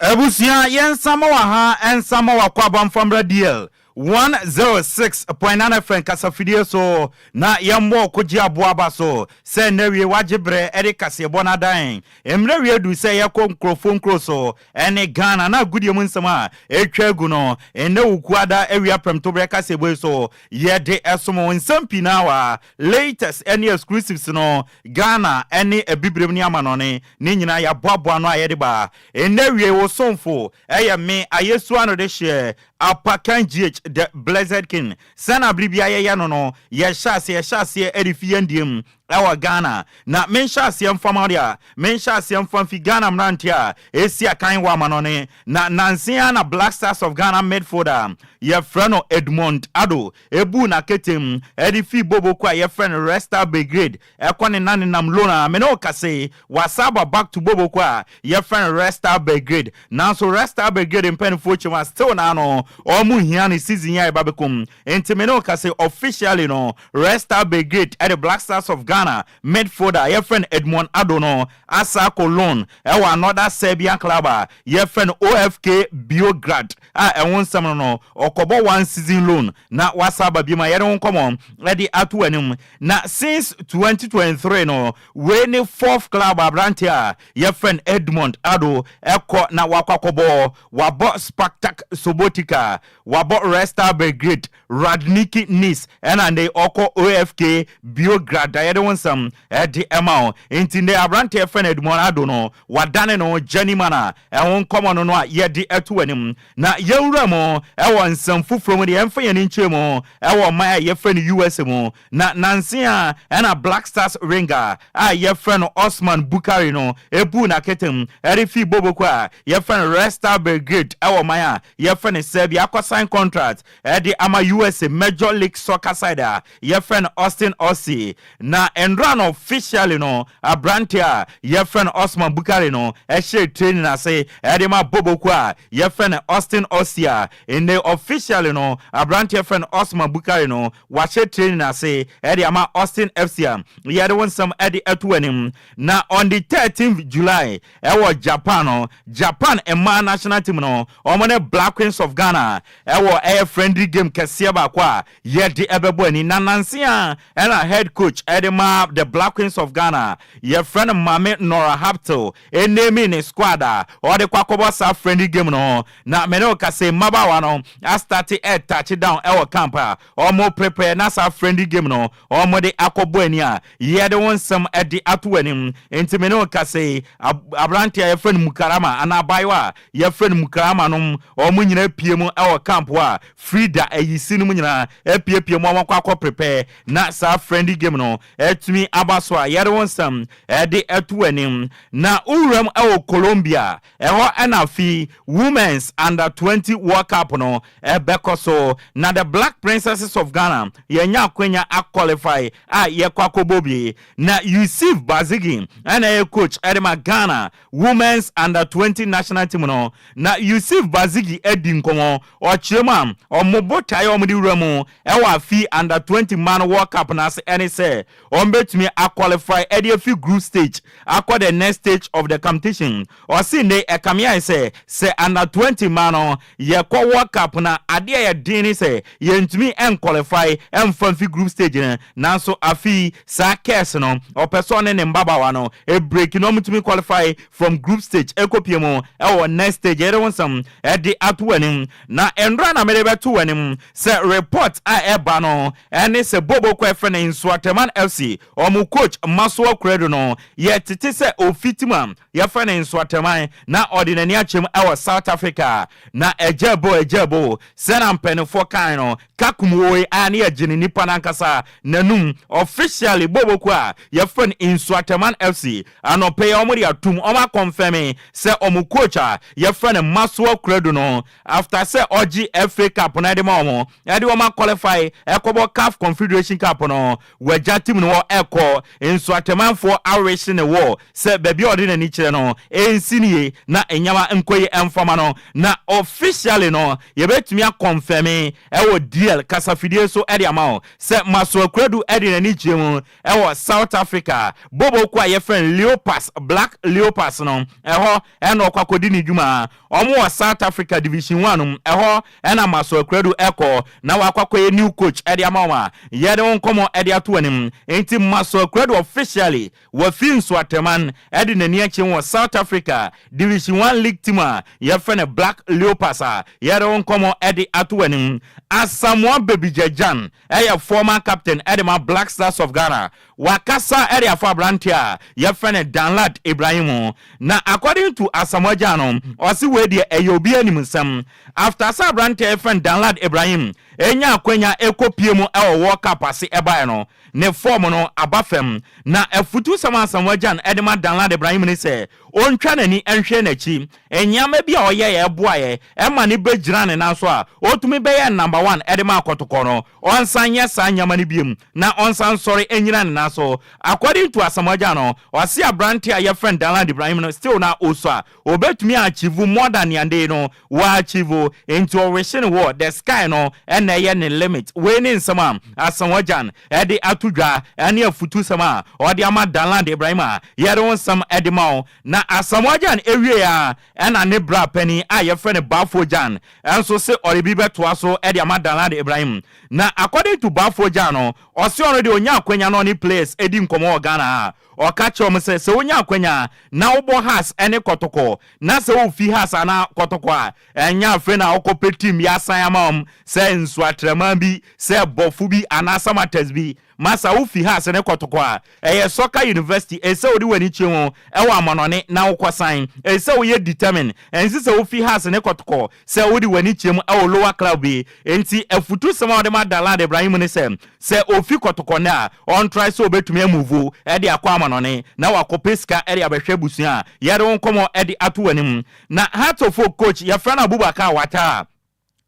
Abusua yɛnsa ma wɔ ha nsa ma wakɔ aba mfa mmra DL. 106.9 FM kasafidie so na yɛmmɔ kogye aboaba so sɛ nnɛ wie wagye berɛ ɛde kaseɛbɔ no adan mmerɛ wie du sɛ yɛkɔ nkurɔfoɔ nkuro so ɛne Ghana na agodie mu nsɛm a ɛtwa agu no. Ɛnnɛ Wukuada awia prɛmtoberɛ kaseɛbɔ yi so, yɛde ɛsom nsɛm pii na wa latest ɛne exclusives no, Ghana ɛne Abibirem ne amanɔne ne nyinaa yɛaboaboa no a yɛde ba. Ɛnnɛ wie, wo somfo ɛyɛ me Ayɛsua no de hyɛ Apakan GH, the Blessed King. Sɛna bere bi ayɛyɛ no, yɛhyɛ aseɛ ɛde fi yɛn deɛ mu ɛwɔ Ghana na menhyɛ aseɛ mfama deɛ a menhyɛ aseɛ mfa mfi Ghana mmeranteɛ a ɛsi akan wɔ amanɔne. Na nansea na Black Stars of Ghana midfielder yɛfrɛ no Edmond Ado ebu n'aketem ɛde fi boboko a yɛfrɛ no Red Star Belgrade ɛkɔ ne nanenam loan a mene wo kase wasaba back to boboko a yɛfrɛ no Red Star Belgrade. Nanso Red Star Belgrade mpanimfoɔ kyɛm a still na no ɔmo hia ne season yi a ɛba bɛkɔm. Nti mene wo kase, officially no, Red Star Belgrade ɛde Black Stars of Ghana midfielder yɛfrɛ no Edmond Ado no asa akɔ loan ɛwɔ another Serbian club a yɛfrɛ no OFK Beograd a ɛho nsɛm no, ɔkɔbɔ one season loan na wasa aba bi ma yɛde ho nkɔmɔ ɛde ato anim. Na since 2023 no, wei ne fourth club aberante a yɛfrɛ no Edmond Ado ɛkɔ na wakɔ akɔbɔ. Wabɔ Spartak Subotica, wabɔ Red Star Belgrade, Radnicki Nis, ɛna ne ɔkɔ OFK Beograd a yɛde ho nsɛm ɛde ɛma wo. Nti ne aberante yɛfrɛ no Edmond Ado no wadane no journeyman a ɛho nkɔmɔ no a yɛde ɛto anim. Na yɛwura mu ɛwɔ nsɛm foforɔ mu deɛ, yɛmfa yɛn nkyɛn mu ɛwɔ ɔman a yɛfrɛ no USA mu. Na nanse a ɛna Black Stars winger a yɛfrɛ no Osman Bukari no ebu n'aketem ɛde fi boboko a yɛfrɛ no Red Star Belgrade ɛwɔ ɔman a yɛfrɛ no Serbia akɔ sign contract ɛde ama USA Major League Soccer side a yɛfrɛ no Austin FC. Na ndra no, officially no, aberante a yɛfrɛ no Osman Bukari no ɛhyɛ training ase ɛde ma boboko a yɛfrɛ no Austin FC a nnɛ officially no, aberante yɛfrɛ no Osman Bukari no wahyɛ training ase ɛde ama Austin FC a yɛde wɔn nsɛm ɛde ɛto anim. Na on the 13th July ɛwɔ Japan no, Japan mmaa national team no, wɔn ne Black Queens of Ghana ɛwɔ ɛyɛ friendly game kɛseɛ baako a yɛde ɛbɛbɔ ani. Na nanse a ɛna head coach ɛde ma the Black Queens of Ghana yɛfrɛ no Maame Nora Haptel ɛnemi ne squad a ɔde kɔ akɔbɔ saa friendly game no. Na mene wo kase, mmabaawa no astart ɛ touch down ɛwɔ camp a ɔmo prepare na saa friendly game no ɔmo de akɔbɔ ani a yɛde wɔn nsɛm ɛde ato anim. Nti mene wo kase, aberante a yɛfrɛ no Mukarama anaa abaayewa a yɛfrɛ no Mukarama nom, ɔmo nyinaa pie mu ɛwɔ camp a Frida ɛyisi no mu nyinaa apiepie mu a wɔkɔ akɔ prepare na saa friendly game no ɛtumi aba so a yɛde wɔn nsɛm ɛde ɛto anim. Na wuram ɛwɔ Colombia ɛhɔ ɛna fi Women's Under 20 World Cup no ɛbɛkɔ so. Na the Black Princesses of Ghana yɛnya akwanya aqualify a yɛkɔ akɔbɔ bi. Na Yusuf Bazigi ɛna ɛyɛ coach ɛde ma Ghana Women's Under 20 national team no. Na Yusuf Bazigi adi nkɔmɔ ɔkyerɛ mu a ɔmo botaeɛ a ɔmo de wura mu ɛwɔ afi Under 20 man World Cup n'ase ɛne sɛ ɔmo bɛtumi aqualify ɛde afi group stage akɔ the next stage of the competition. Ɔsi ne ɛkame ayɛ sɛ Under 20 man no yɛkɔ World Cup na adeɛ a yɛden ne sɛ yɛntumi ɛnqualify ɛnfa mfi group stage no. Nanso afi saa curse no, ɔpɛ sɛ ɔne ne mbabaawa no ebreak na ɔmotumi qualify from group stage ɛkɔpie mu ɛwɔ next stage. Yɛde wo nsɛm ɛde ato anim. Na nwura na mede bɛto anim sɛ report a ɛba no ɛne sɛ bobo kɔ ɛfrɛ no Nsoatreman FC ɔmo coach Masoɔ Kuredu no, yɛtete sɛ ofi team a yɛfrɛ no Nsoatreman na ɔde n'ani akyɛm ɛwɔ South Africa. Na ɛgya bo ɛgya bo sɛna mpanimfoɔ kan no kakum woi a ne yɛgye ne nipa nankasa n'anum. Officially, boboko a yɛfrɛ no Nsoatreman FC anɔpɛ yi ɔmo de atum, ɔmo aconfirm sɛ ɔmo coach a yɛfrɛ no Masoɔ Kuredu no, after sɛ ɔgye FA Cup no ɛde ma ɔmo, ɛde wɔn aqualify ɛkɔbɔ CAF Confederation Cup no, wɔagya team no hɔ ɛkɔ. Nsoatremanfoɔ awehye ne wɔ sɛ baabi a ɔde n'ani kyerɛ no ɛnsi nie na nyama nkɔ yi ɛmfama no. Na officially no, yɛbɛtumi aconfirm ɛwɔ. DL kasafidie so de ama wo sɛ Maxwell Konadu de n'ani gyee mu wɔ South Africa boboko a yɛfrɛ no Leopards, Black Leopards no, ɛhɔ na ɔkɔ akɔdi ne dwuma. Wɔn wɔ South Africa Division One no mu, ɛhɔ na Maxwell Konadu kɔ na wakɔ akɔyɛ new coach de ama wɔn a yɛde wo nkɔmmɔ de ato w'anim. Enti Maxwell Konadu officially Wafi Nsoatreman de n'ani akyerɛ wɔ South Africa Division One League team a yɛfrɛ no Black Leopards a yɛde wo nkɔmmɔ de ato w'anim. Asamoah Bebigya Gyan yɛ former captain de ma Black Stars of Ghana. Wakasa de afa aberanteɛ a yɛfrɛ no Danlad Ibrahim ho. Na according to Asamoah Gyan no, ɔse wei deɛ ɛyɛ obi animsɛm. After sɛ aberanteɛ a yɛfrɛ no Danlad Ibrahim nyaa akwanya kɔpue mu wɔ World Cup ase baeɛ no, ne fɔɔm no aba fam. Na afutusɛm a Asamoah Gyan de ma Danlad Ibrahim ne sɛ ɔntwa n'ani nhwɛ n'akyi. Nneɛma bi a ɔyɛeɛ a ɛboaeɛ ma no bɛgyinaa ne nan so a ɔtumi bɛyɛɛ number one de maa Kɔtɔkɔ no, ɔnsan nyɛ saa nneɛma no bio na ɔnsan nsɔre nnyina ne nan so. According to Asamoah Gyan no, ɔse aberanteɛ a yɛfrɛ no Danlad Ibrahim no still na ɔsua. Obetumi a achieve more than nea ndɛ yi no wa achieve nti ɔwehye no wɔ the sky no na ɛyɛ ne limit. Wei ne nsɛm a Asamoah Gyan de ato dwa ne afutusɛm a ɔde ama Danlad Ibrahim a yɛde wo nsɛm de ma wo. Na Asamoah Gyan wiei ara ɛna ne bra panin a yɛfrɛ no Baffour Gyan nso se ɔde bi bɛtoa so de ama Danlad Ibrahim. Na according to Baffour Gyan no ɔse ɔno deɛ ɔnya akwanya na ɔne players di nkɔmmɔ wɔ Ghana ha a Ɔka kyerɛɛ wɔn sɛ, Sɛ wonya akwanya na wobɔ Hearts ne Kɔtɔkɔ, na sɛ wofi Hearts anaa Kɔtɔkɔ a, ɛnyɛ afei na wokɔpɛ team bi asan ama wɔn, sɛ Nsuatraman bi, sɛ Bɔfo bi anaa Samatex bi. Masa, wofi Hearts ne Kɔtɔkɔ a, ɛyɛ Soccer University, ɛsɛ sɛ wode w'ani kye ho wɔ amanɔne na wokɔsan. Ɛsɛ sɛ woyɛ determined. Ɛnsɛ sɛ wofi Hearts ne Kɔtɔkɔ sɛ wode w'ani kyerɛ mu wɔ lower club bi. Enti afutusɛm a wɔde ma Danlad Ibrahim ne sɛ, sɛ ofi Kɔtɔkɔ nnɛ a, ɔntrae sɛ obetumi amuvu de akɔ amanɔne na wakɔpɛ sika de abɛhwɛ abusua a yɛde wo nkɔmmɔ de ato w'anim. Na Hearts of Oak coach, yɛfrɛ no Abubakar Ouattara.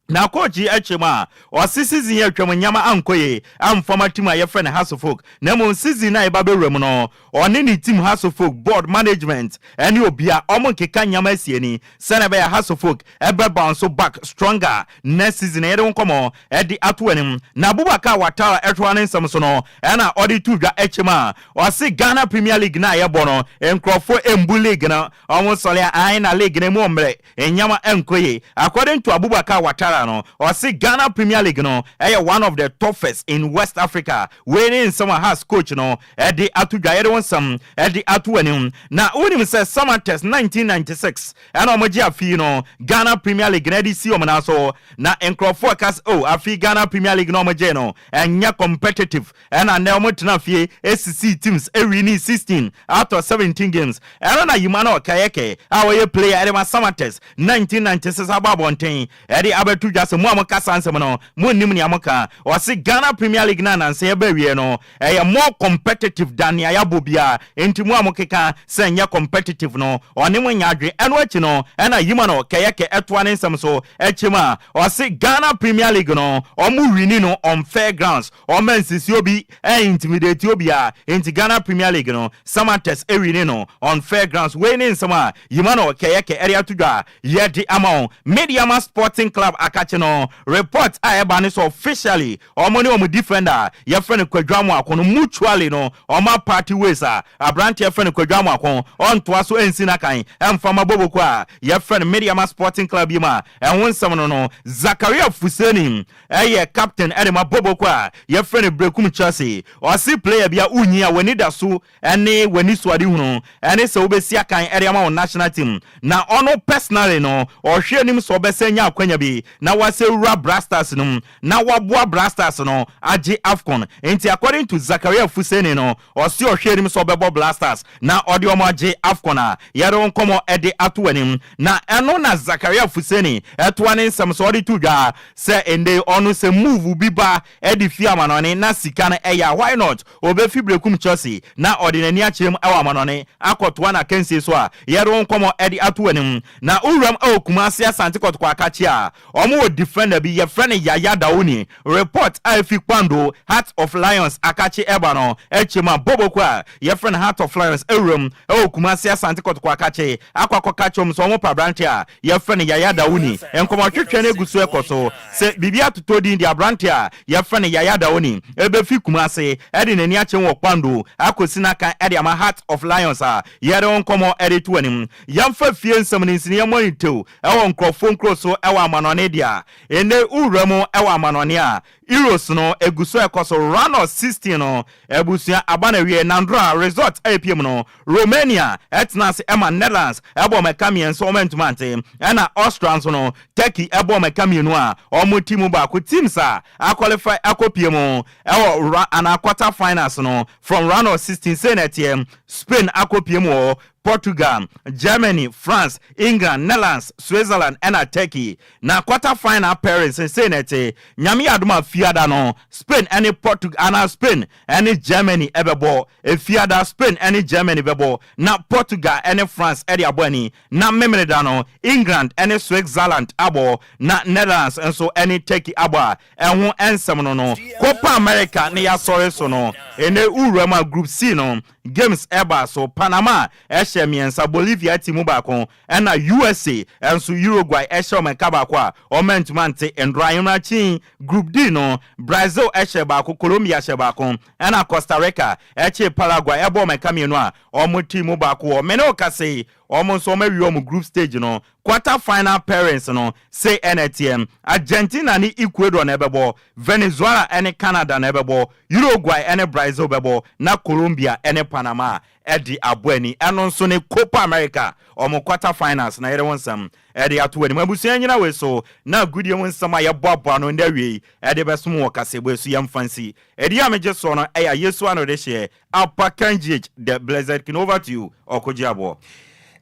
Na coach yi akyerɛ mu a, ɔse season yi a atwam nneɛma ankɔ yie amfa ma team a yɛfrɛ no Hearts of Oak, na mmom season no a yɛba bɛwura mu no, Ɔne ne team Hearts-of-Oak board, management ne obia ɔmo nkeka nneɛma asi ani sɛnea ɛbɛyɛ a Hearts-of-Oak ɛbɛ bounce back stronger next season. Yɛde wo nkɔmɔ ɛde ato w'anim. Na Abubakar Ouattara ɛtoa ne nsɛm so no ɛna ɔde too dwa ɛkyɛm a ɔse Ghana Premier League no a yɛbɔ no nkorɔfoɔ ɛmbu league no, ɔmo sɔre a ae na league no ɛmu ɔmmerɛ. Nneɛma nkɔ yie. According to Abubakar Ouattara no, ɔse Ghana Premier League no yɛ one of the toughest in West Africa. Wei ne nsɛm a Hearts coach no de ato dwa. Yɛde wo nsɛm de ato w'anim. Na wonim sɛ Samatex 1996 ɛna wɔgye afe yi no Ghana Premier League no de si wɔn nan so. Na nkurɔfoɔ ka sɛ oh afe yi Ghana Premier League no a wɔgyee no ɛnyɛ competitive. Ɛna nnɛ wɔn tena fie esisii teams ewinii 16 out of 17 games. Ɛno na Emmanuel Keyekeh a ɔyɛ player ɛde ma Samatex 1996 abɔ abɔnten ɛde abɛto dwa sɛ mo a moka saa nsɛm no monnim nea moka. Ɔse Ghana Premier League no a nansa yi ɛba awieɛ no ɛyɛ more competitive than nea yɛabɔ biara enti mo a mokeka sɛ ɛnyɛ competitive no ɔne mo nyɛ adwene. Ɛno akyi no ɛna Emmanuel Keyekeh ɛtoa ne nsɛm so ɛkyem a ɔse Ghana Premier League no ɔmo wini no on fair grounds. Ɔmma nsisi obi, ɛ intimidate obiara, enti Ghana Premier League no, Samatex winning no on fair grounds. Wei ne nsɛm a Emmanuel Kɛyɛkɛ de ato dwa a yɛde ama wo. Medeama Sporting Club akakye no, report a ɛba ne sɛ officially wɔn ne wɔn defender a yɛfrɛ no Kwadwo Amoako no mutually no wɔn aparte ways a aberanteɛ yɛfrɛ no Kwadwo Amoako ɔntoa so nsi n'akan mfa mma Boboko a yɛfrɛ no Medeama Sporting Club yi mu a ɛho nsɛm no no Zakaria Fuseni Ɛyɛ captain ɛde ma Boboko a yɛfrɛ no Berekum Chelsea. Ɔse player bi a wonyin a w'ani da so ne w'anisoadehunu ɛne sɛ wobɛsi akan ɛde ama wo national team. Na ɔno personally no ɔhwɛ anim sɛ ɔbɛsan anya akwanya bi na wasɛ wura Bra Stars no mu na waboa Bra Stars no agye Afcon. Nti according to Zakaria Fuseni no Ɔse ɔhwɛ anim sɛ ɔbɛbɔ Blasters na ɔde wɔn agye Afcon a yɛde wo nkɔmmɔ de ato w'anim. Na ɛno na Zakaria Fuseni toa ne nsɛm so ɔde to dwa sɛ ɛnnɛ yi ɔno sɛ move bi ba de fi amanɔne na sika no ɛyɛ a why not ɔbɛfi Berekum Chelsea na ɔde n'ani akyerɛ mu wɔ amanɔne akɔtoa n'akansie so a yɛde wo nkɔmmɔ de ato w'anim. Na wo wuram wɔ Kumasi Asante Kɔtɔkɔ Akakye a wɔn Wɔn wɔ defender bi yɛfrɛ no Yaya Daoni. Report a efi Kpando Heart of Lions akakye ɛba no ɛkyɛ mu a Boboko a yɛfrɛ no Heart of Lions awuram ɛwɔ Kumasi Asante Kɔtɔkɔ akakye akɔ akɔka kyerɛ wɔn sɛ wɔn pɛ aberante a yɛfrɛ no Yaya Daoni. Nkɔmɔtwetwe no egu so ɛkɔ so sɛ biribi atotɔ din de aberante a yɛfrɛ no Yaya Daoni ɛbɛfi Kumasi ɛde n'ani akyɛm wɔ Kpando akɔsi n'akan ɛde ama Heart of Lions a yɛde ho nkɔmɔ ɛde to anim. Yɛmfa fie nsɛm no nsini yɛmmɔ ne tew ɛwɔ nkurɔfoɔ nkuro so ɛwɔ amanɔne deɛ a ɛnɛ wura mu ɛwɔ amanɔne a Euros no egu so ɛkɔ so, round of 16 no abusua aba na wie nandora result a epiem no, Romania ɛtena ase ɛma Netherlands ɛbɔ ɔmo ɛka 3 ɔmo ntoma ante, ɛna Austria nso no Turkey ɛbɔ ɔmo ɛka 2 a ɔmo ti mu baako. Teams a aqualify akɔpie mu ɛwɔ ana quarter finals no from round of 16 sei na ɛteɛ: Spain akɔpie mu wɔ, Portugal, Germany, France, England, Netherlands, Switzerland ɛna Turkey. Na quarter final pairings sei na ɛte. Nyame yɛ adom a, fiada no Spain ɛne Portugal ana Spain ɛne Germany ɛbɛbɔ. Efiada Spain ɛne Germany bɛbɔ na Portugal ɛne France ɛde abɔ ani, na memeneda no England ɛne Switzerland abɔ na Netherlands nso ɛne Turkey abɔ. A ɛho ɛnsɛm no Copa America ne yɛasɔre so no, ɛnɛ wura mu a Group C no games ɛba so. Panama ɛhyɛ 3, Bolivia ti mu baako, ɛna USA ɛnso Uruguay ɛhyɛ ɔmo ɛka baako a ɔmo ntoma nte. Ndora ahemrakyi Group D no, Brazil ɛhyɛ baako, Colombia hyɛ baako, ɛna Costa Rica ɛkye Paraguay ɛbɔ ɔmo ɛka 2 a ɔmo ti mu baako. Wɔ mene ɔkasa yi, ɔmo nso ɔmo awie ɔmo group stage no. Quarter final pairings no se ɛna ɛteɛ: Argentina ne Ecuador na ɛbɛbɔ, Venezuela ɛne Canada na ɛbɛbɔ, Uruguay ɛne Brazil bɛbɔ, na Colombia ɛne Panama ɛde abɔ ani. Ɛno nso ne Copa America ɔmo quarter finals na yɛde wɔn nsɛm ɛde ato anim. Abusua nyina wei so na agudie mu nsɛm a yɛboaboa no ndɛ awie ɛde bɛsom wɔ kasɛbɔ so. Yɛmfa nsi ɛdi a megye soɔ no ɛyɛ Yesu ano de hyɛ Apakan GH, the blessed king. Over to you, Ɔkogye Aboɔ.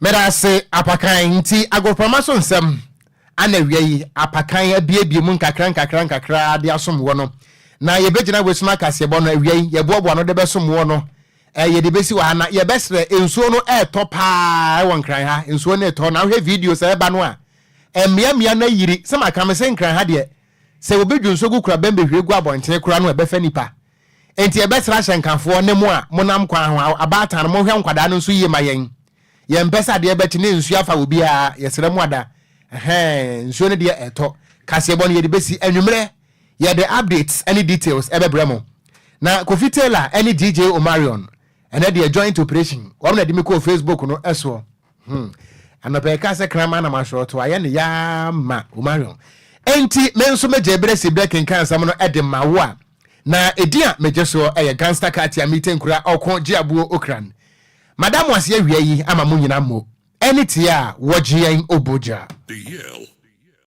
Meda ase, Apakan. Nti agoprama so nsɛm ana awia yi Apakan abiebie mu nkakra nkakra nkakra de asom wɔ no, na yɛbɛgyina wei so no akaseɛbɔ no awia yi yɛboaboa no de bɛsom wɔ no, yɛde bɛsi wɔ ha. Na yɛbɛsrɛ, nsuo no ɛɛtɔ paa ɛwɔ Nkran ha. Nsuo no ɛtɔ na wohwɛ video sɛ ɛba no a, mmeammea no ayiri. Sɛ maka me sɛ Nkran ha deɛ, sɛ obi dwu nsuo gu kura bɛn bɛhwie gu abɔntene kora no, ɛbɛfɛ nipa. Nti yɛbɛsrɛ ahyɛnkafoɔ ne mu a monam kwan ho, abaatan no, monhwɛ nkwadaa no nso yie ma yɛn. Yɛmpɛ sɛ adeɛ bɛkye ne nsuo afa obiara. Yɛsrɛ mu ada. Ɛhɛn, nsuo no deɛ ɛtɔ. Kaseɛbɔ no yɛde bɛsi anwummerɛ, yɛde updates ne details ɛbɛbrɛ mo. Na Kofi Taylor ne DJ Omarion ɛnɛ deɛ joint operation wɔn na de mi kɔɔ Facebook no ɛsoɔ. Anɔpɛ ɛka sɛ kraman na masorɔto ayɛ ne yaa ma Omarion, enti me nso megye berɛ si berɛ kenkan nsɛm no ɛde ma wo a, na ɛdi a megye soɔ ɛyɛ Gangster Katia Mite Nkura Ɔko Gye Aboɔ Okran. Madam ase awia yi ama mo nyina mo ɛne tie a wɔgye yɛn obogya. The Yell.